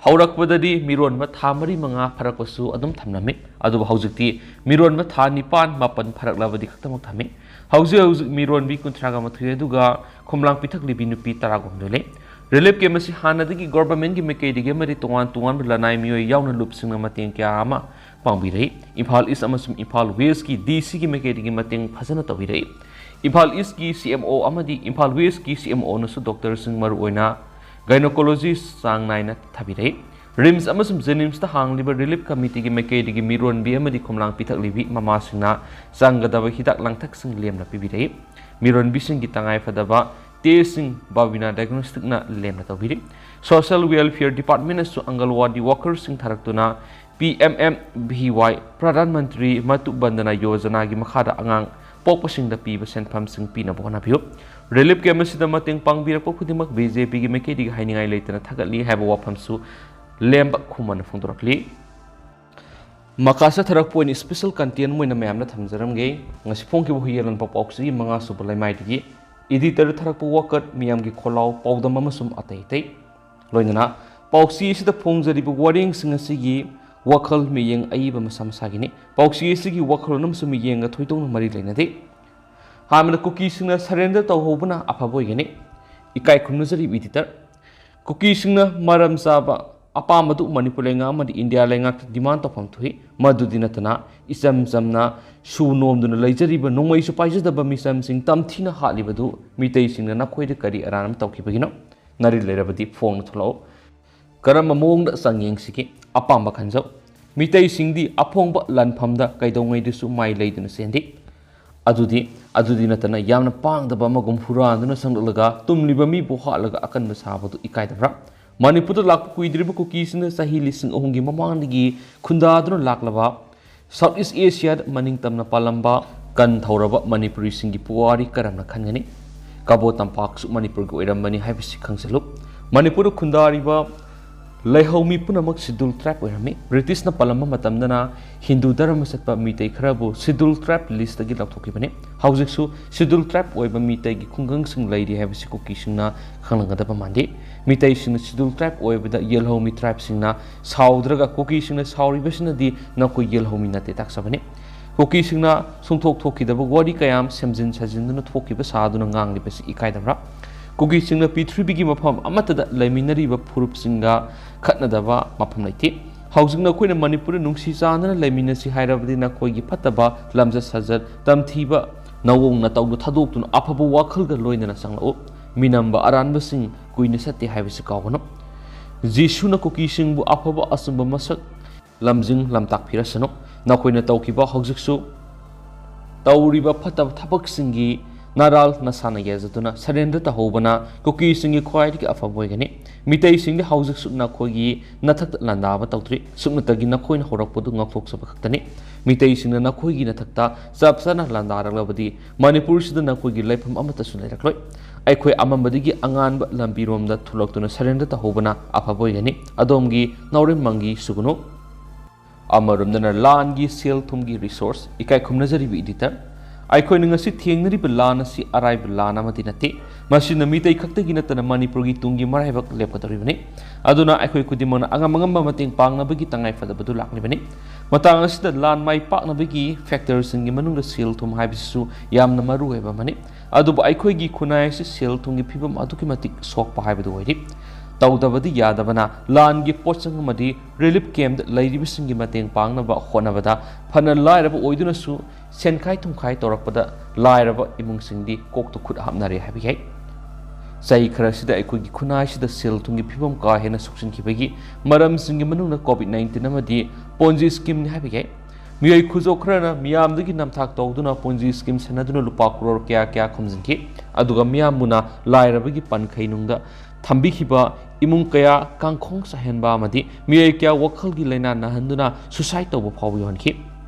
ꯍꯧꯔꯛꯄꯗꯗꯤ ꯃꯤꯔꯣꯟꯕ ꯊꯥ ꯃꯔꯤ ꯃꯉꯥ ꯐꯔꯛꯄꯁꯨ ꯑꯗꯨꯝ ꯊꯝꯂꯝꯃꯤ, ꯑꯗꯨꯕꯨ ꯍꯧꯖꯤꯛꯇꯤ ꯃꯤꯔꯣꯟꯕ ꯊꯥ ꯅꯤꯄꯥꯟ ꯃꯥꯄꯟ ꯐꯔꯛꯂꯕꯗꯤ ꯈꯛꯇꯃꯛ ꯊꯝꯃꯤ꯫ ꯍꯧꯖꯤꯛ ꯍꯧꯖꯤꯛ ꯃꯤꯔꯣꯟꯕꯤ ꯀꯨꯟꯊ꯭ꯔꯥꯒ ꯃꯥꯊꯣꯏ ꯑꯗꯨꯒ ꯈꯣꯝꯂꯥꯡ ꯄꯤꯊꯛꯂꯤꯕꯤ ꯅꯨꯄꯤ ꯇꯔꯥꯒ ꯍꯨꯝꯗꯣꯏ ꯂꯩ꯫ ꯔꯤꯂꯤꯐ ꯀꯦꯝꯞ ꯑꯁꯤ ꯍꯥꯟꯅꯗꯒꯤ ꯒꯣꯚꯔꯟꯃꯦꯟꯠꯀꯤ ꯃꯥꯏꯀꯩꯗꯒꯤ ꯑꯃꯗꯤ ꯇꯣꯉꯥꯟ ꯇꯣꯉꯥꯟꯕ ꯂꯅꯥꯏ ꯃꯤꯑꯣꯏ ꯌꯥꯎꯅ ꯂꯨꯞꯁꯤꯡꯅ ꯃꯇꯦꯡ ꯀꯌꯥ ꯑꯃ ꯄꯥꯡꯕꯤꯔꯛꯏ꯫ ꯏꯝꯐꯥꯜ ꯏꯁ꯭ꯠ ꯑꯃꯁꯨꯡ ꯏꯝꯐꯥꯜ ꯋꯦꯁ꯭ꯠꯀꯤ ꯗꯤ ꯁꯤꯒꯤ ꯃꯥꯏꯀꯩꯗꯒꯤ ꯃꯇꯦꯡ ꯐꯖꯅ ꯇꯧꯕꯤꯔꯛꯏ꯫ ꯏꯝꯐꯥꯜ ꯏꯁ꯭ꯠꯀꯤ ꯁꯤ ꯑꯦꯝ ꯑꯣ ꯑꯃꯗꯤ ꯏꯝꯐꯥꯜ ꯋꯦꯁ꯭ꯠꯀꯤ ꯁꯤ ꯑꯦꯝ ꯑꯣꯅꯁꯨ ꯗꯣꯛꯇꯔꯁꯤꯡ, ꯃꯔꯨꯑꯣꯏꯅ ꯒꯥꯏꯅꯣꯀꯣꯂꯣꯖꯤꯁ꯭ꯠ, ꯆꯥꯡ ꯅꯥꯏꯅ ꯊꯥꯕꯤꯔꯛꯏ꯫ ꯔꯤꯝꯁ ꯑꯃꯁꯨꯡ ꯖꯦꯅꯤꯝꯁꯇ ꯍꯥꯡꯂꯤꯕ ꯔꯤꯂꯤꯐ ꯀꯃꯤꯇꯤꯒꯤ ꯃꯥꯏꯀꯩꯗꯒꯤ ꯃꯤꯔꯣꯟꯕꯤ ꯑꯃꯗꯤ ꯈꯣꯝꯂꯥꯡ ꯄꯤꯊꯛꯂꯤꯕꯤ ꯃꯃꯥꯁꯤꯡꯅ ꯆꯪꯒꯗꯕ ꯍꯤꯗꯥꯛ ꯂꯥꯡꯊꯛꯁꯤꯡ ꯂꯦꯝꯅ ꯄꯤꯕꯤꯔꯛꯏ꯫ ꯃꯤꯔꯣꯟꯕꯤꯁꯤꯡꯒꯤ ꯇꯉꯥꯏ ꯐꯗꯕ ꯇꯦꯁ꯭ꯠꯁꯤꯡ ꯕꯥꯕꯤꯅꯥ ꯗꯥꯏꯒꯅꯣꯁ꯭ꯇꯤꯛꯅ ꯂꯦꯝꯅ ꯇꯧꯕꯤꯔꯤ꯫ ꯁꯣꯁꯤꯌꯦꯜ ꯋꯦꯜꯐꯤꯌꯔ ꯗꯤꯄꯥꯔꯠꯃꯦꯟꯠꯅꯁꯨ ꯑꯪꯒꯜꯋꯥꯗꯤ ꯋꯥꯀꯔꯁꯤꯡ ꯊꯥꯔꯛꯇꯨꯅ P M M V Y, Pradhan Mantri Matru ꯕꯟꯗꯅꯥ ꯌꯣꯖꯅꯥꯒꯤ ꯃꯈꯥꯗ ꯑꯉꯥꯡ ꯄꯣꯛꯄꯁꯤꯡꯗ ꯄꯤꯕ ꯁꯦꯟꯐꯝꯁꯤꯡ ꯄꯤꯅꯕ ꯍꯣꯠꯅꯕꯤꯌꯨ꯫ ꯔꯤꯂꯤꯐ ꯀꯦꯝꯞ ꯑꯁꯤꯗ ꯃꯇꯦꯡ ꯄꯥꯡꯕꯤꯔꯛꯄ ꯈꯨꯗꯤꯡꯃꯛ ꯕꯤ ꯖꯦ ꯄꯤꯒꯤ ꯃꯥꯏꯀꯩꯗꯒꯤ ꯍꯥꯏꯅꯤꯡꯉꯥꯏ ꯂꯩꯇꯅ ꯊꯥꯒꯠꯂꯤ ꯍꯥꯏꯕ ꯋꯥꯐꯝꯁꯨ ꯂꯦꯝꯕ ꯈꯨꯃꯟꯅ ꯐꯣꯡꯗꯣꯔꯛꯂꯤ꯫ ꯃꯈꯥ ꯆꯠꯊꯔꯛꯄ ꯑꯣꯏꯅ ꯏꯁꯄꯤꯁꯦꯜ ꯀꯟꯇꯦꯟ ꯑꯣꯏꯅ ꯃꯌꯥꯝꯗ ꯊꯝꯖꯔꯝꯒꯦ꯫ ꯉꯁꯤ ꯐꯣꯡꯈꯤꯕ ꯍꯨꯏꯌꯦꯟ ꯂꯥꯟꯄꯥꯎ ꯄꯥꯎꯆꯦꯒꯤ ꯃꯉꯥꯁꯨꯕ ꯂꯩꯃꯥꯏꯗꯒꯤ ꯏꯗꯤꯇꯔ ꯊꯥꯔꯛꯄ ꯋꯥꯀꯠ, ꯃꯤꯌꯥꯝꯒꯤ ꯈꯣꯜꯂꯥꯎ, ꯄꯥꯎꯗꯝ ꯑꯃꯁꯨꯡ ꯑꯇꯩ ꯑꯇꯩ꯫ ꯂꯣꯏꯅꯅ ꯄꯥꯎꯆꯦ ꯑꯁꯤꯗ ꯐꯣꯡꯖꯔꯤꯕ ꯋꯥꯔꯦꯡꯁꯤꯡ ꯑꯁꯤꯒꯤ ꯋꯥꯈꯜ ꯃꯤꯠꯌꯦꯡ ꯑꯏꯕ ꯃꯁꯥ ꯃꯁꯥꯒꯤꯅꯤ꯫ ꯄꯥꯎꯆꯦ ꯑꯁꯤꯒꯤ ꯋꯥꯈꯜꯂꯣꯟ ꯑꯃꯁꯨꯡ ꯃꯤꯠꯌꯦꯡꯒ ꯊꯣꯏꯗꯣꯛꯅ ꯃꯔꯤ ꯂꯩꯅꯗꯦ꯫ ꯑꯍꯥꯟꯕꯗ ꯀꯨꯀꯤꯁꯤꯡꯅ ꯁꯔꯦꯟꯗꯔ ꯇꯧꯍꯧꯕꯅ ꯑꯐꯕ ꯑꯣꯏꯒꯅꯤ꯫ ꯏꯀꯥꯏ ꯈꯨꯝꯅꯖꯔꯤꯕ ꯏꯗꯤꯇꯔ꯫ ꯀꯨꯀꯤꯁꯤꯡꯅ ꯃꯔꯝ ꯆꯥꯕ ꯑꯄꯥꯝꯕꯗꯨ ꯃꯅꯤꯄꯨꯔ ꯂꯩꯉꯥꯛ ꯑꯃꯗꯤ ꯏꯟꯗꯤꯌꯥ ꯂꯩꯉꯥꯛꯇ demand ꯇꯧꯐꯝ ꯊꯣꯛꯏ꯫ ꯃꯗꯨꯗꯤ ꯅꯠꯇꯅ ꯏꯆꯝ ꯆꯝꯅ ꯁꯨ ꯅꯣꯝꯗꯨꯅ ꯂꯩꯖꯔꯤꯕ ꯅꯣꯡꯃꯩꯁꯨ ꯄꯥꯏꯖꯗꯕ ꯃꯤꯆꯝꯁꯤꯡ ꯇꯝꯊꯤꯅ ꯍꯥꯠꯂꯤꯕꯗꯨ ꯃꯤꯇꯩꯁꯤꯡꯅ ꯅꯈꯣꯏꯗ ꯀꯔꯤ ꯑꯔꯥꯟꯕ ꯇꯧꯈꯤꯕꯒꯤꯅꯣ? ꯅꯔꯤꯜ ꯂꯩꯔꯕꯗꯤ ꯐꯣꯡꯅ ꯊꯣꯛꯂꯛꯎ꯫ ꯀꯔꯝꯕ ꯃꯑꯣꯡꯗ ꯆꯥꯡꯌꯦꯡꯁꯤꯒꯦ? ꯑꯄꯥꯝꯕ ꯈꯟꯖꯧ꯫ ꯃꯤꯇꯩꯁꯤꯡꯗꯤ ꯑꯐꯣꯡꯕ ꯂꯥꯟꯐꯝꯗ ꯀꯩꯗꯧꯉꯩꯗꯁꯨ ꯃꯥꯏ ꯂꯩꯗꯨꯅ ꯆꯦꯟꯗꯦ꯫ ꯑꯗꯨꯗꯤ, ꯑꯗꯨꯗꯤ ꯅꯠꯇꯅ ꯌꯥꯝꯅ ꯄꯥꯡꯗꯕ ꯑꯃꯒꯨꯝ ꯍꯨꯔꯥꯟꯗꯨꯅ ꯆꯪꯂꯛꯂꯒ ꯇꯨꯝꯂꯤꯕ ꯃꯤꯕꯨ ꯍꯥꯠꯂꯒ ꯑꯀꯟꯕ ꯁꯥꯕꯗꯨ ꯏꯀꯥꯏꯗꯕ꯭ꯔꯥ? ꯃꯅꯤꯄꯨꯔꯗ ꯂꯥꯛꯄ ꯀꯨꯏꯗ꯭ꯔꯤꯕ ꯀꯨꯀꯤꯁꯤꯡꯅ ꯆꯍꯤ ꯂꯤꯁꯤꯡ ꯑꯍꯨꯝꯒꯤ ꯃꯃꯥꯡꯗꯒꯤ ꯈꯨꯟꯗꯥꯗꯨꯅ ꯂꯥꯛꯂꯕ South East Asiaꯗ ꯃꯅꯤꯡ ꯇꯝꯅ ꯄꯥꯜꯂꯝꯕ ꯀꯟ ꯊꯧꯔꯕ ꯃꯅꯤꯄꯨꯔꯤꯁꯤꯡꯒꯤ ꯄꯨꯋꯥꯔꯤ ꯀꯔꯝꯅ ꯈꯟꯒꯅꯤ? ꯀꯕꯣ ꯇꯝꯄꯥꯛꯁꯨ ꯃꯅꯤꯄꯨꯔꯒꯤ ꯑꯣꯏꯔꯝꯕꯅꯤ ꯍꯥꯏꯕꯁꯤ ꯈꯪꯖꯤꯜꯂꯨ꯫ ꯃꯅꯤꯄꯨꯔꯗ ꯈꯨꯟꯗꯥꯔꯤꯕ ꯂꯩꯍꯧꯃꯤ ꯄꯨꯝꯅꯃꯛ Scheduled Tribe ꯑꯣꯏꯔꯝꯃꯤ꯫ ꯕ꯭ꯔꯤꯇꯤꯁꯅ ꯄꯜꯂꯝꯕ ꯃꯇꯝꯗꯅ ꯍꯤꯟꯗꯨ ꯙꯔꯃ ꯆꯠꯄ ꯃꯤꯇꯩ ꯈꯔꯕꯨ Scheduled Tribe listꯇꯒꯤ ꯂꯧꯊꯣꯛꯈꯤꯕꯅꯤ꯫ ꯍꯧꯖꯤꯛꯁꯨ Scheduled Tribe ꯑꯣꯏꯕ ꯃꯤꯇꯩꯒꯤ ꯈꯨꯡꯒꯪꯁꯤꯡ ꯂꯩꯔꯤ ꯍꯥꯏꯕꯁꯤ ꯀꯨꯀꯤꯁꯤꯡꯅ ꯈꯪꯂꯝꯒꯗꯕ ꯃꯥꯟꯗꯦ꯫ ꯃꯤꯇꯩꯁꯤꯡꯅ Scheduled Tribe ꯑꯣꯏꯕꯗ ꯌꯦꯜꯍꯧꯃꯤ tribeꯁꯤꯡꯅ ꯁꯥꯎꯗ꯭ꯔꯒ ꯀꯨꯀꯤꯁꯤꯡꯅ ꯁꯥꯎꯔꯤꯕꯁꯤꯅꯗꯤ ꯅꯈꯣꯏ ꯌꯦꯜꯍꯧꯃꯤ ꯅꯠꯇꯦ ꯇꯥꯛꯆꯕꯅꯤ꯫ ꯀꯨꯀꯤꯁꯤꯡꯅ ꯁꯨꯡꯊꯣꯛ ꯊꯣꯛꯈꯤꯗꯕ ꯋꯥꯔꯤ ꯀꯌꯥ ꯑꯃ ꯁꯦꯝꯖꯤꯟ ꯁꯥꯖꯤꯟꯗꯨꯅ ꯊꯣꯛꯈꯤꯕ ꯁꯥꯗꯨꯅ ꯉꯥꯡꯂꯤꯕꯁꯤ ꯏꯀꯥꯏꯗꯕ꯭ꯔꯥ? ꯀꯨꯀꯤꯁꯤꯡꯅ ꯄ꯭ꯔꯤꯊꯤꯕꯤꯒꯤ ꯃꯐꯝ ꯑꯃꯠꯇꯗ ꯂꯩꯃꯤꯟꯅꯔꯤꯕ ꯐꯨꯔꯨꯞꯁꯤꯡꯒ ꯈꯠꯅꯗꯕ ꯃꯐꯝ ꯂꯩꯇꯦ꯫ ꯍꯧꯖꯤꯛ ꯅꯈꯣꯏꯅ ꯃꯅꯤꯄꯨꯔꯗ ꯅꯨꯡꯁꯤ ꯆꯥꯟꯅꯅ ꯂꯩꯃꯤꯟꯅꯁꯤ ꯍꯥꯏꯔꯕꯗꯤ ꯅꯈꯣꯏꯒꯤ ꯐꯠꯇꯕ ꯂꯝꯆꯠ ꯁꯥꯖꯠ, ꯇꯝꯊꯤꯕ ꯅꯑꯣꯡ ꯅꯇꯧꯗꯨ ꯊꯥꯗꯣꯛꯇꯨꯅ ꯑꯐꯕ ꯋꯥꯈꯜꯒ ꯂꯣꯏꯅꯅ ꯆꯪꯂꯛꯎ꯫ ꯃꯤꯅꯝꯕ ꯑꯔꯥꯟꯕꯁꯤꯡ ꯀꯨꯏꯅ ꯆꯠꯇꯦ ꯍꯥꯏꯕꯁꯤ ꯀꯥꯎꯒꯅꯨ꯫ ꯖꯤꯁꯨꯅ ꯀꯨꯀꯤꯁꯤꯡꯕꯨ ꯑꯐꯕ ꯑꯆꯨꯝꯕ ꯃꯁꯛ ꯂꯝꯖꯤꯡ ꯂꯝꯇꯥꯛꯄꯤꯔꯁꯅꯨ꯫ ꯅꯈꯣꯏꯅ ꯇꯧꯈꯤꯕ, ꯍꯧꯖꯤꯛꯁꯨ ꯇꯧꯔꯤꯕ ꯐꯠꯇꯕ ꯊꯕꯛꯁꯤꯡꯒꯤ ꯅꯔꯥꯜ ꯅꯁꯥꯅ ꯌꯥꯖꯗꯨꯅ surrender ꯇꯧꯍꯧꯕꯅ ꯀꯨꯀꯤꯁꯤꯡꯒꯤ ꯈ꯭ꯋꯥꯏꯗꯒꯤ ꯑꯐꯕ ꯑꯣꯏꯒꯅꯤ꯫ ꯃꯤꯇꯩꯁꯤꯡꯗꯤ ꯍꯧꯖꯤꯛꯁꯨ ꯅꯈꯣꯏꯒꯤ ꯅꯊꯛꯇ ꯂꯥꯟꯗꯥꯕ ꯇꯧꯗ꯭ꯔꯤ꯫ ꯁꯨꯞꯅꯇꯒꯤ ꯅꯈꯣꯏꯅ ꯍꯧꯔꯛꯄꯗꯨ ꯉꯥꯛꯊꯣꯛꯆꯕ ꯈꯛꯇꯅꯤ꯫ ꯃꯤꯇꯩꯁꯤꯡꯅ ꯅꯈꯣꯏꯒꯤ ꯅꯊꯛꯇ ꯆꯞ ꯆꯥꯅ ꯂꯥꯟꯗꯥꯔꯛꯂꯕꯗꯤ ꯃꯅꯤꯄꯨꯔꯁꯤꯗ ꯅꯈꯣꯏꯒꯤ ꯂꯩꯐꯝ ꯑꯃꯠꯇꯁꯨ ꯂꯩꯔꯛꯂꯣꯏ꯫ ꯑꯩꯈꯣꯏ ꯑꯃꯝꯕꯗꯒꯤ ꯑꯉꯥꯟꯕ ꯂꯝꯕꯤꯔꯣꯝꯗ ꯊꯣꯛꯂꯛꯇꯨꯅ surrender ꯇꯧꯍꯧꯕꯅ ꯑꯐꯕ ꯑꯣꯏꯒꯅꯤ꯫ ꯑꯗꯣꯝꯒꯤ ꯅꯥꯎꯔꯦꯝ ꯃꯪꯒꯤ ꯁꯨꯒꯅꯨ꯫ ꯑꯃꯔꯣꯝꯗꯅ ꯂꯥꯟꯒꯤ ꯁꯦꯜ ꯊꯨꯝꯒꯤ resource꯫ ꯏꯀꯥꯏ ꯈꯨꯝꯅꯖꯔꯤꯕ editor, ꯑꯩꯈꯣꯏꯅ ꯉꯁꯤ ꯊꯦꯡꯅꯔꯤꯕ ꯂꯥꯟ ꯑꯁꯤ ꯑꯔꯥꯏꯕ ꯂꯥꯟ ꯑꯃꯗꯤ ꯅꯠꯇꯦ꯫ ꯃꯁꯤꯅ ꯃꯤꯇꯩ ꯈꯛꯇꯒꯤ ꯅꯠꯇꯅ ꯃꯅꯤꯄꯨꯔꯒꯤ ꯇꯨꯡꯒꯤ ꯃꯔꯥꯏꯕꯛ ꯂꯦꯞꯀꯗꯧꯔꯤꯕꯅꯤ꯫ ꯑꯗꯨꯅ ꯑꯩꯈꯣꯏ ꯈꯨꯗꯤꯡꯃꯛꯅ ꯑꯉꯝ ꯑꯉꯝꯕ ꯃꯇꯦꯡ ꯄꯥꯡꯅꯕꯒꯤ ꯇꯉꯥꯏ ꯐꯗꯕꯗꯨ ꯂꯥꯛꯂꯤꯕꯅꯤ꯫ ꯃꯇꯥꯡ ꯑꯁꯤꯗ ꯂꯥꯟ ꯃꯥꯏ ꯄꯥꯛꯅꯕꯒꯤ factorꯁꯤꯡꯒꯤ ꯃꯅꯨꯡꯗ ꯁꯦꯜ ꯊꯨꯝ ꯍꯥꯏꯕꯁꯤꯁꯨ ꯌꯥꯝꯅ ꯃꯔꯨ ꯑꯣꯏꯕ ꯑꯃꯅꯤ꯫ ꯑꯗꯨꯕꯨ ꯑꯩꯈꯣꯏꯒꯤ ꯈꯨꯟꯅꯥꯏ ꯑꯁꯤ ꯁꯦꯜ ꯊꯨꯝꯒꯤ ꯐꯤꯕꯝ ꯑꯗꯨꯛꯀꯤ ꯃꯇꯤꯛ ꯁꯣꯛꯄ ꯍꯥꯏꯕꯗꯨ ꯑꯣꯏꯔꯤ꯫ ꯇꯧꯗꯕꯗꯤ ꯌꯥꯗꯕꯅ ꯂꯥꯟꯒꯤ ꯄꯣꯠꯆꯪ ꯑꯃꯗꯤ relief camp ꯂꯩꯔꯤꯕꯁꯤꯡꯒꯤ ꯃꯇꯦꯡ ꯄꯥꯡꯅꯕ ꯍꯣꯠꯅꯕꯗ ꯐꯅ ꯂꯥꯏꯔꯕ ꯑꯣꯏꯗꯨꯅꯁꯨ ꯁꯦꯟꯈꯥꯏ ꯊꯨꯝꯈꯥꯏ ꯇꯧꯔꯛꯄꯗ ꯂꯥꯏꯔꯕ ꯏꯃꯨꯡꯁꯤꯡꯗꯤ ꯀꯣꯛꯇ ꯈꯨꯠ ꯍꯥꯞꯅꯔꯦ ꯍꯥꯏꯕ ꯌꯥꯏ꯫ ꯆꯍꯤ ꯈꯔꯁꯤꯗ ꯑꯩꯈꯣꯏꯒꯤ ꯈꯨꯟꯅꯥꯏꯁꯤꯗ ꯁꯦꯜ ꯊꯨꯝꯒꯤ ꯐꯤꯕꯝ ꯀꯥ ꯍꯦꯟꯅ ꯁꯣꯛꯆꯤꯟꯈꯤꯕꯒꯤ ꯃꯔꯝꯁꯤꯡꯒꯤ ꯃꯅꯨꯡꯗ COVID nineteen ꯑꯃꯗꯤ Ponzi scheme ꯅꯤ ꯍꯥꯏꯕ ꯌꯥꯏ꯫ ꯃꯤꯑꯣꯏ ꯈꯨꯖꯣꯞ ꯈꯔꯅ ꯃꯤꯌꯥꯝꯗꯒꯤ ꯅꯝꯊꯥꯛ ꯇꯧꯗꯨꯅ Ponzi scheme ꯁꯦꯟꯅꯗꯨꯅ ꯂꯨꯄꯥ ꯀ꯭ꯔꯣꯔ ꯀꯌꯥ ꯀꯌꯥ ꯈꯣꯝꯖꯤꯟꯈꯤ꯫ ꯑꯗꯨꯒ ꯃꯤꯌꯥꯝꯕꯨꯅ ꯂꯥꯏꯔꯕꯒꯤ ꯄꯟꯈꯩꯅꯨꯡꯗ ꯊꯝꯕꯤꯈꯤꯕ ꯏꯃꯨꯡ ꯀꯌꯥ ꯀꯥꯡꯈꯣꯡ ꯆꯥꯏꯍꯟꯕ ꯑꯃꯗꯤ ꯃꯤꯑꯣꯏ ꯀꯌꯥ ꯋꯥꯈꯜꯒꯤ ꯂꯥꯏꯅꯥ ꯅꯥꯍꯟꯗꯨꯅ suicide ꯇꯧꯕ ꯐꯥꯎꯕ ꯌꯧꯍꯟꯈꯤ꯫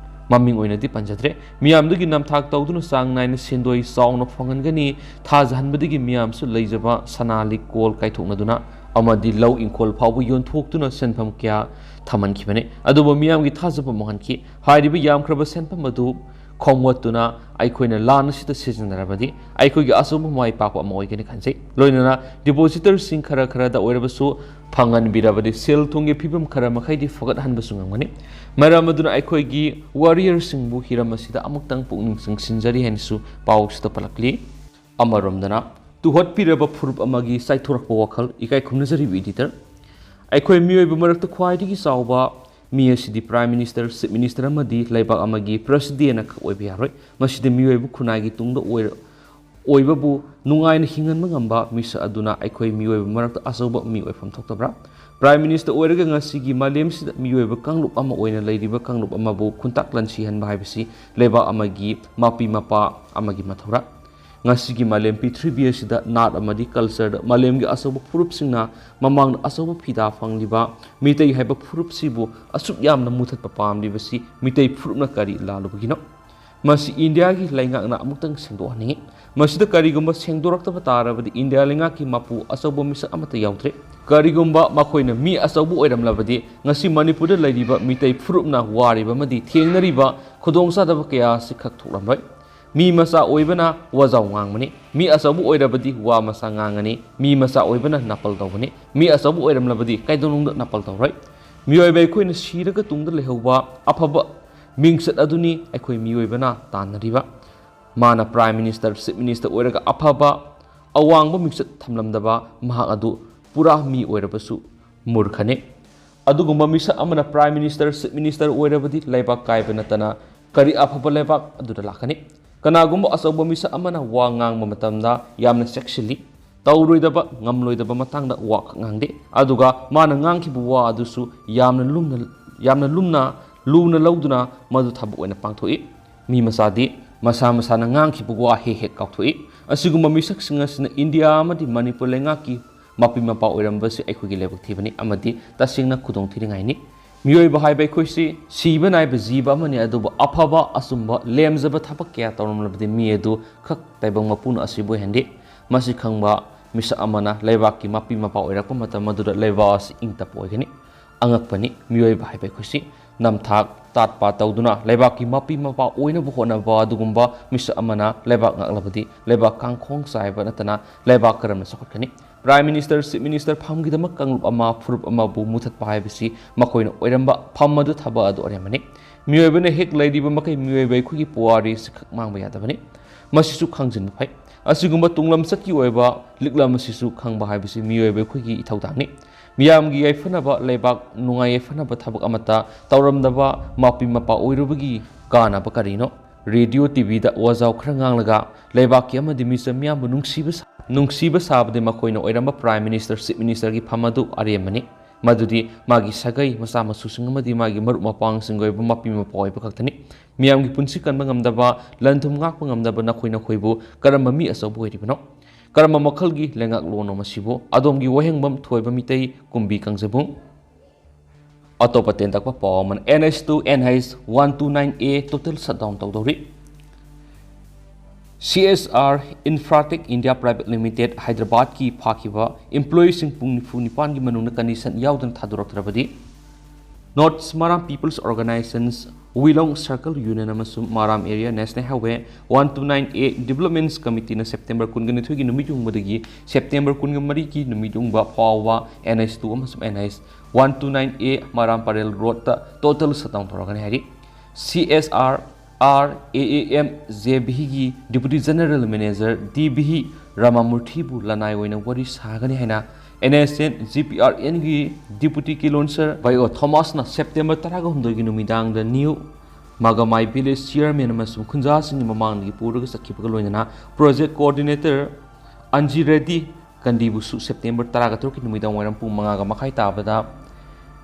ꯃꯃꯤꯡ ꯑꯣꯏꯅꯗꯤ ꯄꯟꯖꯗ꯭ꯔꯦ꯫ ꯃꯤꯌꯥꯝꯗꯒꯤ ꯅꯝꯊꯥꯛ ꯇꯧꯗꯨꯅ ꯆꯥꯡ ꯅꯥꯏꯅ ꯁꯦꯟꯗꯣꯏ ꯆꯥꯎꯅ ꯐꯪꯍꯟꯒꯅꯤ ꯊꯥꯖꯍꯟꯕꯗꯒꯤ ꯃꯤꯌꯥꯝꯁꯨ ꯂꯩꯖꯕ ꯁꯅꯥ ꯂꯤꯛꯀꯣꯜ ꯀꯥꯏꯊꯣꯛꯅꯗꯨꯅ ꯑꯃꯗꯤ ꯂꯧ ꯏꯪꯈꯣꯜ ꯐꯥꯎꯕ ꯌꯣꯟꯊꯣꯛꯇꯨꯅ ꯁꯦꯟꯐꯝ ꯀꯌꯥ ꯊꯝꯍꯟꯈꯤꯕꯅꯤ꯫ ꯑꯗꯨꯕꯨ ꯃꯤꯌꯥꯝꯒꯤ ꯊꯥꯖꯕ ꯃꯥꯡꯍꯟꯈꯤ꯫ ꯍꯥꯏꯔꯤꯕ ꯌꯥꯝꯈ꯭ꯔꯕ ꯁꯦꯟꯐꯝ ꯑꯗꯨ ꯈꯣꯝꯒꯠꯇꯨꯅ ꯑꯩꯈꯣꯏꯅ ꯂꯥꯟ ꯑꯁꯤꯗ ꯁꯤꯖꯤꯟꯅꯔꯕꯗꯤ ꯑꯩꯈꯣꯏꯒꯤ ꯑꯆꯧꯕ ꯃꯥꯏ ꯄꯥꯛꯄ ꯑꯃ ꯑꯣꯏꯒꯅꯤ ꯈꯟꯖꯩ꯫ ꯂꯣꯏꯅꯅ depositor ꯁꯤꯡ ꯈꯔ ꯈꯔꯗ ꯑꯣꯏꯔꯕꯁꯨ ꯐꯪꯍꯟꯕꯤꯔꯕꯗꯤ ꯁꯦꯜ ꯊꯨꯝꯒꯤ ꯐꯤꯕꯝ ꯈꯔ ꯃꯈꯩꯗꯤ ꯐꯒꯠꯍꯟꯕꯁꯨ ꯉꯝꯒꯅꯤ꯫ ꯃꯔꯝ ꯑꯗꯨꯅ ꯑꯩꯈꯣꯏꯒꯤ warrior ꯁꯤꯡꯕꯨ ꯍꯤꯔꯝ ꯑꯁꯤꯗ ꯑꯃꯨꯛꯇꯪ ꯄꯨꯛꯅꯤꯡ ꯆꯤꯡꯁꯤꯟꯖꯔꯤ ꯍꯥꯏꯅꯁꯨ ꯄꯥꯎꯁꯤꯗ ꯄꯜꯂꯛꯂꯤ꯫ ꯑꯃꯔꯣꯝꯗꯅ ꯇꯨꯍꯠꯄꯤꯔꯕ ꯐꯨꯔꯨꯞ ꯑꯃꯒꯤ ꯆꯥꯏꯊꯣꯔꯛꯄ ꯋꯥꯈꯜ꯫ ꯏꯀꯥꯏ ꯈꯨꯝꯅꯖꯔꯤꯕ editor꯫ ꯑꯩꯈꯣꯏ ꯃꯤꯑꯣꯏꯕ ꯃꯔꯛꯇ ꯈ꯭ꯋꯥꯏꯗꯒꯤ ꯆꯥꯎꯕ ꯃꯤ ꯑꯁꯤꯗꯤ Prime Minister, Chief Minister ꯑꯃꯗꯤ ꯂꯩꯕꯥꯛ ꯑꯃꯒꯤ President ꯈꯛ ꯑꯣꯏꯕ ꯌꯥꯔꯣꯏ꯫ ꯃꯁꯤꯗꯤ ꯃꯤꯑꯣꯏꯕ ꯈꯨꯟꯅꯥꯏꯒꯤ ꯇꯨꯡꯗ ꯑꯣꯏꯔ-, ꯑꯣꯏꯕꯕꯨ ꯅꯨꯡꯉꯥꯏꯅ ꯍꯤꯡꯍꯟꯕ ꯉꯝꯕ ꯃꯤꯁꯛ ꯑꯗꯨꯅ ꯑꯩꯈꯣꯏ ꯃꯤꯑꯣꯏꯕ ꯃꯔꯛꯇ ꯑꯆꯧꯕ ꯃꯤ ꯑꯣꯏꯐꯝ ꯊꯣꯛꯇꯕ꯭ꯔꯥ? Prime Minister ꯑꯣꯏꯔꯒ ꯉꯁꯤꯒꯤ ꯃꯥꯂꯦꯝꯁꯤꯗ ꯃꯤꯑꯣꯏꯕ ꯀꯥꯡꯂꯨꯞ ꯑꯃ ꯑꯣꯏꯅ ꯂꯩꯔꯤꯕ ꯀꯥꯡꯂꯨꯞ ꯑꯃꯕꯨ ꯈꯨꯟꯇꯥꯛ ꯂꯟꯁꯤꯍꯟꯕ ꯍꯥꯏꯕꯁꯤ ꯂꯩꯕꯥꯛ ꯑꯃꯒꯤ ꯃꯄꯤ ꯃꯄꯥ ꯑꯃꯒꯤ ꯃꯊꯧꯔꯥ? ꯉꯁꯤꯒꯤ ꯃꯥꯂꯦꯝ ꯄ꯭ꯔꯤꯊꯤꯕꯤ ꯑꯁꯤꯗ ꯅꯥꯠ ꯑꯃꯗꯤ culture ꯗ ꯃꯥꯂꯦꯝꯒꯤ ꯑꯆꯧꯕ ꯐꯨꯔꯨꯞꯁꯤꯡꯅ ꯃꯃꯥꯡꯗ ꯑꯆꯧꯕ ꯐꯤꯗꯥ ꯐꯪꯂꯤꯕ ꯃꯤꯇꯩ ꯍꯥꯏꯕ ꯐꯨꯔꯨꯞꯁꯤꯕꯨ ꯑꯁꯨꯛ ꯌꯥꯝꯅ ꯃꯨꯊꯠꯄ ꯄꯥꯝꯂꯤꯕꯁꯤ ꯃꯤꯇꯩ ꯐꯨꯔꯨꯞꯅ ꯀꯔꯤ ꯂꯥꯜꯂꯨꯕꯒꯤꯅꯣ? ꯃꯁꯤ ꯏꯟꯗꯤꯌꯥꯒꯤ ꯂꯩꯉꯥꯛꯅ ꯑꯃꯨꯛꯇꯪ ꯁꯦꯡꯗꯣꯛꯍꯟꯅꯤꯡꯏ꯫ ꯃꯁꯤꯗ ꯀꯔꯤꯒꯨꯝꯕ ꯁꯦꯡꯗꯣꯔꯛꯇꯕ ꯇꯥꯔꯕꯗꯤ ꯏꯟꯗꯤꯌꯥ ꯂꯩꯉꯥꯛꯀꯤ ꯃꯄꯨ ꯑꯆꯧꯕ ꯃꯤꯁꯛ ꯑꯃꯠꯇ ꯌꯥꯎꯗ꯭ꯔꯦ꯫ ꯀꯔꯤꯒꯨꯝꯕ ꯃꯈꯣꯏꯅ ꯃꯤ ꯑꯆꯧꯕ ꯑꯣꯏꯔꯝꯂꯕꯗꯤ ꯉꯁꯤ ꯃꯅꯤꯄꯨꯔꯗ ꯂꯩꯔꯤꯕ ꯃꯤꯇꯩ ꯐꯨꯔꯨꯞꯅ ꯋꯥꯔꯤꯕ ꯑꯃꯗꯤ ꯊꯦꯡꯅꯔꯤꯕ ꯈꯨꯗꯣꯡꯆꯥꯗꯕ ꯀꯌꯥ ꯑꯁꯤ ꯈꯛ ꯊꯣꯛꯂꯝꯂꯣꯏ꯫ ꯃꯤ ꯃꯆꯥ ꯑꯣꯏꯕꯅ ꯋꯥꯖꯥꯎ ꯉꯥꯡꯕꯅꯤ꯫ ꯃꯤ ꯑꯆꯧꯕ ꯑꯣꯏꯔꯕꯗꯤ ꯋꯥ ꯃꯆꯥ ꯉꯥꯡꯒꯅꯤ꯫ ꯃꯤ ꯃꯆꯥ ꯑꯣꯏꯕꯅ ꯅꯥꯄꯜ ꯇꯧꯒꯅꯤ꯫ ꯃꯤ ꯑꯆꯧꯕ ꯑꯣꯏꯔꯝꯂꯕꯗꯤ ꯀꯩꯗꯧꯅꯨꯡꯗ ꯅꯥꯄꯜ ꯇꯧꯔꯣꯏ꯫ ꯃꯤꯑꯣꯏꯕ ꯑꯩꯈꯣꯏꯅ ꯁꯤꯔꯒ ꯇꯨꯡꯗ ꯂꯩꯍꯧꯕ ꯑꯐꯕ ꯃꯤꯡꯆꯠ ꯑꯗꯨꯅꯤ ꯑꯩꯈꯣꯏ ꯃꯤꯑꯣꯏꯕꯅ ꯇꯥꯟꯅꯔꯤꯕ꯫ ꯃꯥꯅ Prime Minister, Chief Minister ꯑꯣꯏꯔꯒ ꯑꯐꯕ ꯑꯋꯥꯡꯕ ꯃꯤꯡꯆꯠ ꯊꯝꯂꯝꯗꯕ ꯃꯍꯥꯛ ꯑꯗꯨ ꯄꯨꯔꯥ ꯃꯤ ꯑꯣꯏꯔꯕꯁꯨ ꯃꯨꯔꯈꯅꯤ꯫ ꯑꯗꯨꯒꯨꯝꯕ ꯃꯤꯁꯛ ꯑꯃꯅ Prime Minister, Chief Minister ꯑꯣꯏꯔꯕꯗꯤ ꯂꯩꯕꯥꯛ ꯀꯥꯏꯕ ꯅꯠꯇꯅ ꯀꯔꯤ ꯑꯐꯕ ꯂꯩꯕꯥꯛ ꯑꯗꯨꯗ ꯂꯥꯛꯀꯅꯤ? ꯀꯅꯥꯒꯨꯝꯕ ꯑꯆꯧꯕ ꯃꯤꯁꯛ ꯑꯃꯅ ꯋꯥ ꯉꯥꯡꯕ ꯃꯇꯝꯗ ꯌꯥꯝꯅ ꯆꯦꯛꯁꯤꯜꯂꯤ, ꯇꯧꯔꯣꯏꯗꯕ, ꯉꯝꯂꯣꯏꯗꯕ ꯃꯇꯥꯡꯗ ꯋꯥ ꯈꯛ ꯉꯥꯡꯗꯦ꯫ ꯑꯗꯨꯒ ꯃꯥꯅ ꯉꯥꯡꯈꯤꯕ ꯋꯥ ꯑꯗꯨꯁꯨ ꯌꯥꯝꯅ ꯂꯨꯝꯅ, ꯌꯥꯝꯅ ꯂꯨꯝꯅ, ꯂꯨꯅ ꯂꯧꯗꯨꯅ ꯃꯗꯨ ꯊꯕꯛ ꯑꯣꯏꯅ ꯄꯥꯡꯊꯣꯛꯏ꯫ ꯃꯤ ꯃꯆꯥꯗꯤ ꯃꯁꯥ ꯃꯁꯥꯅ ꯉꯥꯡꯈꯤꯕ ꯋꯥ ꯍꯦꯛ ꯍꯦꯛ ꯀꯥꯎꯊꯣꯛꯏ꯫ ꯑꯁꯤꯒꯨꯝꯕ ꯃꯤꯁꯛꯁꯤꯡ ꯑꯁꯤꯅ ꯏꯟꯗꯤꯌꯥ ꯑꯃꯗꯤ ꯃꯅꯤꯄꯨꯔ ꯂꯩꯉꯥꯛꯀꯤ ꯃꯄꯤ ꯃꯄꯥ ꯑꯣꯏꯔꯝꯕꯁꯤ ꯑꯩꯈꯣꯏꯒꯤ ꯂꯥꯏꯕꯛ ꯊꯤꯕꯅꯤ ꯑꯃꯗꯤ ꯇꯁꯦꯡꯅ ꯈꯨꯗꯣꯡ ꯊꯤꯅꯤꯡꯉꯥꯏꯅꯤ꯫ ꯃꯤꯑꯣꯏꯕ ꯍꯥꯏꯕ ꯑꯩꯈꯣꯏꯁꯤ ꯁꯤꯕ ꯅꯥꯏꯕ ꯖꯤꯕ ꯑꯃꯅꯤ, ꯑꯗꯨꯕꯨ ꯑꯐꯕ, ꯑꯆꯨꯝꯕ, ꯂꯦꯝꯖꯕ ꯊꯕꯛ ꯀꯌꯥ ꯇꯧꯔꯝꯂꯕꯗꯤ ꯃꯤ ꯑꯗꯨ ꯈꯛ ꯇꯥꯏꯕꯪ ꯃꯄꯨꯅ ꯑꯁꯤꯕ ꯑꯣꯏꯍꯟꯗꯦ꯫ ꯃꯁꯤ ꯈꯪꯕ ꯃꯤꯁꯛ ꯑꯃꯅ ꯂꯩꯕꯥꯛꯀꯤ ꯃꯄꯤ ꯃꯄꯥ ꯑꯣꯏꯔꯛꯄ ꯃꯇꯝ ꯑꯗꯨꯗ ꯂꯩꯕꯥꯛ ꯑꯁꯤ ꯏꯪ ꯇꯞꯄ ꯑꯣꯏꯒꯅꯤ꯫ ꯑꯉꯛꯄꯅꯤ, ꯃꯤꯑꯣꯏꯕ ꯍꯥꯏꯕ ꯑꯩꯈꯣꯏꯁꯤ ꯅꯝꯊꯥꯛ ꯇꯥꯠꯄ ꯇꯧꯗꯨꯅ ꯂꯩꯕꯥꯛꯀꯤ ꯃꯄꯤ ꯃꯄꯥ ꯑꯣꯏꯅꯕ ꯍꯣꯠꯅꯕ ꯑꯗꯨꯒꯨꯝꯕ ꯃꯤꯁꯛ ꯑꯃꯅ ꯂꯩꯕꯥꯛ ꯉꯥꯛꯂꯕꯗꯤ ꯂꯩꯕꯥꯛ ꯀꯥꯡꯈꯣꯡ ꯆꯥꯏꯕ ꯅꯠꯇꯅ ꯂꯩꯕꯥꯛ ꯀꯔꯝꯅ ꯆꯥꯎꯈꯠꯀꯅꯤ? Prime Minister, Chief Minister ꯐꯝꯒꯤꯗꯃꯛ ꯀꯥꯡꯂꯨꯞ ꯑꯃ, ꯐꯨꯔꯨꯞ ꯑꯃꯕꯨ ꯃꯨꯊꯠꯄ ꯍꯥꯏꯕꯁꯤ ꯃꯈꯣꯏꯅ ꯑꯣꯏꯔꯝꯕ ꯐꯝ ꯑꯗꯨ ꯊꯕꯛ ꯑꯗꯨ ꯑꯔꯦꯝꯕꯅꯤ꯫ ꯃꯤꯑꯣꯏꯕꯅ ꯍꯦꯛ ꯂꯩꯔꯤꯕ ꯃꯈꯩ ꯃꯤꯑꯣꯏꯕ ꯑꯩꯈꯣꯏꯒꯤ ꯄꯨꯋꯥꯔꯤ ꯑꯁꯤ ꯈꯛ ꯃꯥꯡꯕ ꯌꯥꯗꯕꯅꯤ꯫ ꯃꯁꯤꯁꯨ ꯈꯪꯖꯤꯟꯕ ꯐꯩ꯫ ꯑꯁꯤꯒꯨꯝꯕ ꯇꯨꯡꯂꯝꯆꯠꯀꯤ ꯑꯣꯏꯕ ꯂꯤꯛꯂꯝ ꯑꯁꯤꯁꯨ ꯈꯪꯕ ꯍꯥꯏꯕꯁꯤ ꯃꯤꯑꯣꯏꯕ ꯑꯩꯈꯣꯏꯒꯤ ꯏꯊꯧꯗꯥꯡꯅꯤ꯫ ꯃꯤꯌꯥꯝꯒꯤ ꯌꯥꯏꯐꯅꯕ, ꯂꯩꯕꯥꯛ ꯅꯨꯡꯉꯥꯏ ꯌꯥꯏꯐꯅꯕ ꯊꯕꯛ ꯑꯃꯠꯇ ꯇꯧꯔꯝꯗꯕ ꯃꯄꯤ ꯃꯄꯥ ꯑꯣꯏꯔꯨꯕꯒꯤ ꯀꯥꯟꯅꯕ ꯀꯔꯤꯅꯣ? ꯔꯦꯗꯤꯑꯣ, ꯇꯤꯚꯤꯗ ꯋꯥꯖꯥꯎ ꯈꯔ ꯉꯥꯡꯂꯒ ꯂꯩꯕꯥꯛꯀꯤ ꯑꯃꯗꯤ ꯃꯤꯆꯝ ꯃꯤꯌꯥꯝꯕꯨ ꯅꯨꯡꯁꯤꯕ ꯁꯥ-, ꯅꯨꯡꯁꯤꯕ ꯁꯥꯕꯗꯤ ꯃꯈꯣꯏꯅ ꯑꯣꯏꯔꯝꯕ Prime Minister, Chief Ministerꯒꯤ ꯐꯝ ꯑꯗꯨ ꯑꯔꯦꯝꯕꯅꯤ꯫ ꯃꯗꯨꯗꯤ ꯃꯥꯒꯤ ꯁꯥꯒꯩ, ꯃꯆꯥ ꯃꯁꯨꯁꯤꯡ ꯑꯃꯗꯤ ꯃꯥꯒꯤ ꯃꯔꯨꯞ ꯃꯄꯥꯡꯁꯤꯡꯒꯤ ꯑꯣꯏꯕ ꯃꯄꯤ ꯃꯄꯥ ꯑꯣꯏꯕ ꯈꯛꯇꯅꯤ꯫ ꯃꯤꯌꯥꯝꯒꯤ ꯄꯨꯟꯁꯤ ꯀꯟꯕ ꯉꯝꯗꯕ, ꯂꯟ ꯊꯨꯝ ꯉꯥꯛꯄ ꯉꯝꯗꯕ ꯅꯈꯣꯏ ꯅꯈꯣꯏꯕꯨ ꯀꯔꯝꯕ ꯃꯤ ꯑꯆꯧꯕ ꯑꯣꯏꯔꯤꯕꯅꯣ? ꯀꯔꯝꯕ ꯃꯈꯜꯒꯤ ꯂꯩꯉꯥꯛꯂꯣꯟꯅꯣ ꯃꯁꯤꯕꯨ? ꯑꯗꯣꯝꯒꯤ ꯋꯥꯍꯦꯡꯕꯝ ꯊꯣꯏꯕ ꯃꯤꯇꯩ ꯀꯨꯝꯕꯤ ꯀꯥꯡꯖꯩꯕꯨꯡ꯫ ꯑꯇꯣꯞꯄ ꯇꯦꯟꯇꯛꯄ ꯄꯥꯎ ꯑꯃꯅ, N H two N H one two nine A total shutdown ꯇꯧꯗꯧꯔꯤ꯫ C S R Infratech India Private Limited ꯍꯥꯏꯗ꯭ꯔꯕꯥꯗꯀꯤ ꯐꯥꯈꯤꯕ employeeꯁꯤꯡ ꯄꯨꯡ ꯅꯤꯐꯨ ꯅꯤꯄꯥꯟꯒꯤ ꯃꯅꯨꯡꯗ condition ꯌꯥꯎꯗꯅ ꯊꯥꯗꯣꯔꯛꯇ꯭ꯔꯕꯗꯤ North Maram People's Organizations, Wilong Circle Union ꯑꯃꯁꯨꯡ Maram Area National Highway one two nine A Developments Committeeꯅ September ꯀꯨꯟꯒ ꯅꯤꯊꯣꯏꯒꯤ ꯅꯨꯃꯤꯠ ꯌꯨꯡꯕꯗꯒꯤ September ꯀꯨꯟꯒ ꯃꯔꯤꯒꯤ ꯅꯨꯃꯤꯠ ꯌꯨꯡꯕ ꯐꯥꯎꯕ N H two ꯑꯃꯁꯨꯡ N H one two nine A Maram Parel Roadꯇ total shutdown ꯇꯧꯔꯒꯅꯤ ꯍꯥꯏꯔꯤ꯫ C S R R A A M J B ꯒꯤ Deputy General Manager D B Ramamurthyꯕꯨ ꯂꯅꯥꯏ ꯑꯣꯏꯅ ꯋꯥꯔꯤ ꯁꯥꯒꯅꯤ ꯍꯥꯏꯅ N S N G P R ꯑꯦꯟꯒꯤ deputy kilonser Baio ꯊꯣꯃꯥꯁꯅ September ꯇꯔꯥꯒ ꯍꯨꯝꯗꯣꯏꯒꯤ ꯅꯨꯃꯤꯗꯥꯡꯗ ꯅ꯭ꯌꯨ ꯃꯥꯒꯃꯥꯏ ꯚꯤꯂꯦꯖ ꯆꯤꯌꯔꯃꯦꯟ ꯑꯃꯁꯨꯡ ꯈꯨꯟꯖꯥꯁꯤꯡꯒꯤ ꯃꯃꯥꯡꯗꯒꯤ ꯄꯨꯔꯒ ꯆꯠꯈꯤꯕꯒ ꯂꯣꯏꯅꯅ ꯄ꯭ꯔꯣꯖꯦꯛ ꯀꯣꯑꯣꯔꯗꯤꯅꯦꯇꯔ ꯑꯟꯖꯤ ꯔꯦꯗꯤ ꯀꯟꯗꯤꯕꯨꯁꯨ ꯁꯦꯞꯇꯦꯝꯕꯔ ꯇꯔꯥꯒ ꯇꯔꯨꯛꯀꯤ ꯅꯨꯃꯤꯗꯥꯡ ꯋꯥꯏꯔꯝ ꯄꯨꯡ ꯃꯉꯥꯒ ꯃꯈꯥꯏ ꯇꯥꯕꯗ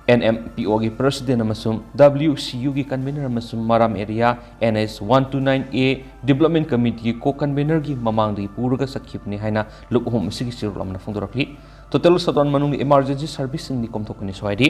ꯑꯦꯟ ꯑꯦꯝ ꯄꯤ ꯑꯣꯒꯤ ꯄ꯭ꯔꯁꯤꯗꯦꯟ ꯑꯃꯁꯨꯡ ꯗꯕ꯭ꯂꯤꯎ ꯁꯤ ꯌꯨꯒꯤ ꯀꯟꯚꯦꯅꯔ ꯑꯃꯁꯨꯡ Maram area N S one two nine A development ꯀꯃꯤꯇꯤꯒꯤ ꯀꯣ ꯀꯟꯚꯦꯅꯔꯒꯤ ꯃꯃꯥꯡꯗꯒꯤ ꯄꯨꯔꯒ ꯆꯠꯈꯤꯕꯅꯤ ꯍꯥꯏꯅ ꯂꯨꯞ ꯑꯍꯨꯝ ꯑꯁꯤꯒꯤ ꯆꯦꯔꯣꯜ ꯑꯃꯅ ꯐꯣꯡꯗꯣꯔꯛꯂꯤ꯫ ꯇꯣꯇꯦꯜ ꯁꯠꯗꯥꯎꯟ ꯃꯅꯨꯡꯗ ꯏꯃꯥꯔꯖꯦꯟꯁꯤ ꯁꯔꯚꯤꯁꯁꯤꯡꯗꯤ ꯀꯣꯝꯊꯣꯛꯀꯅꯤꯁꯨ ꯍꯥꯏꯔꯤ꯫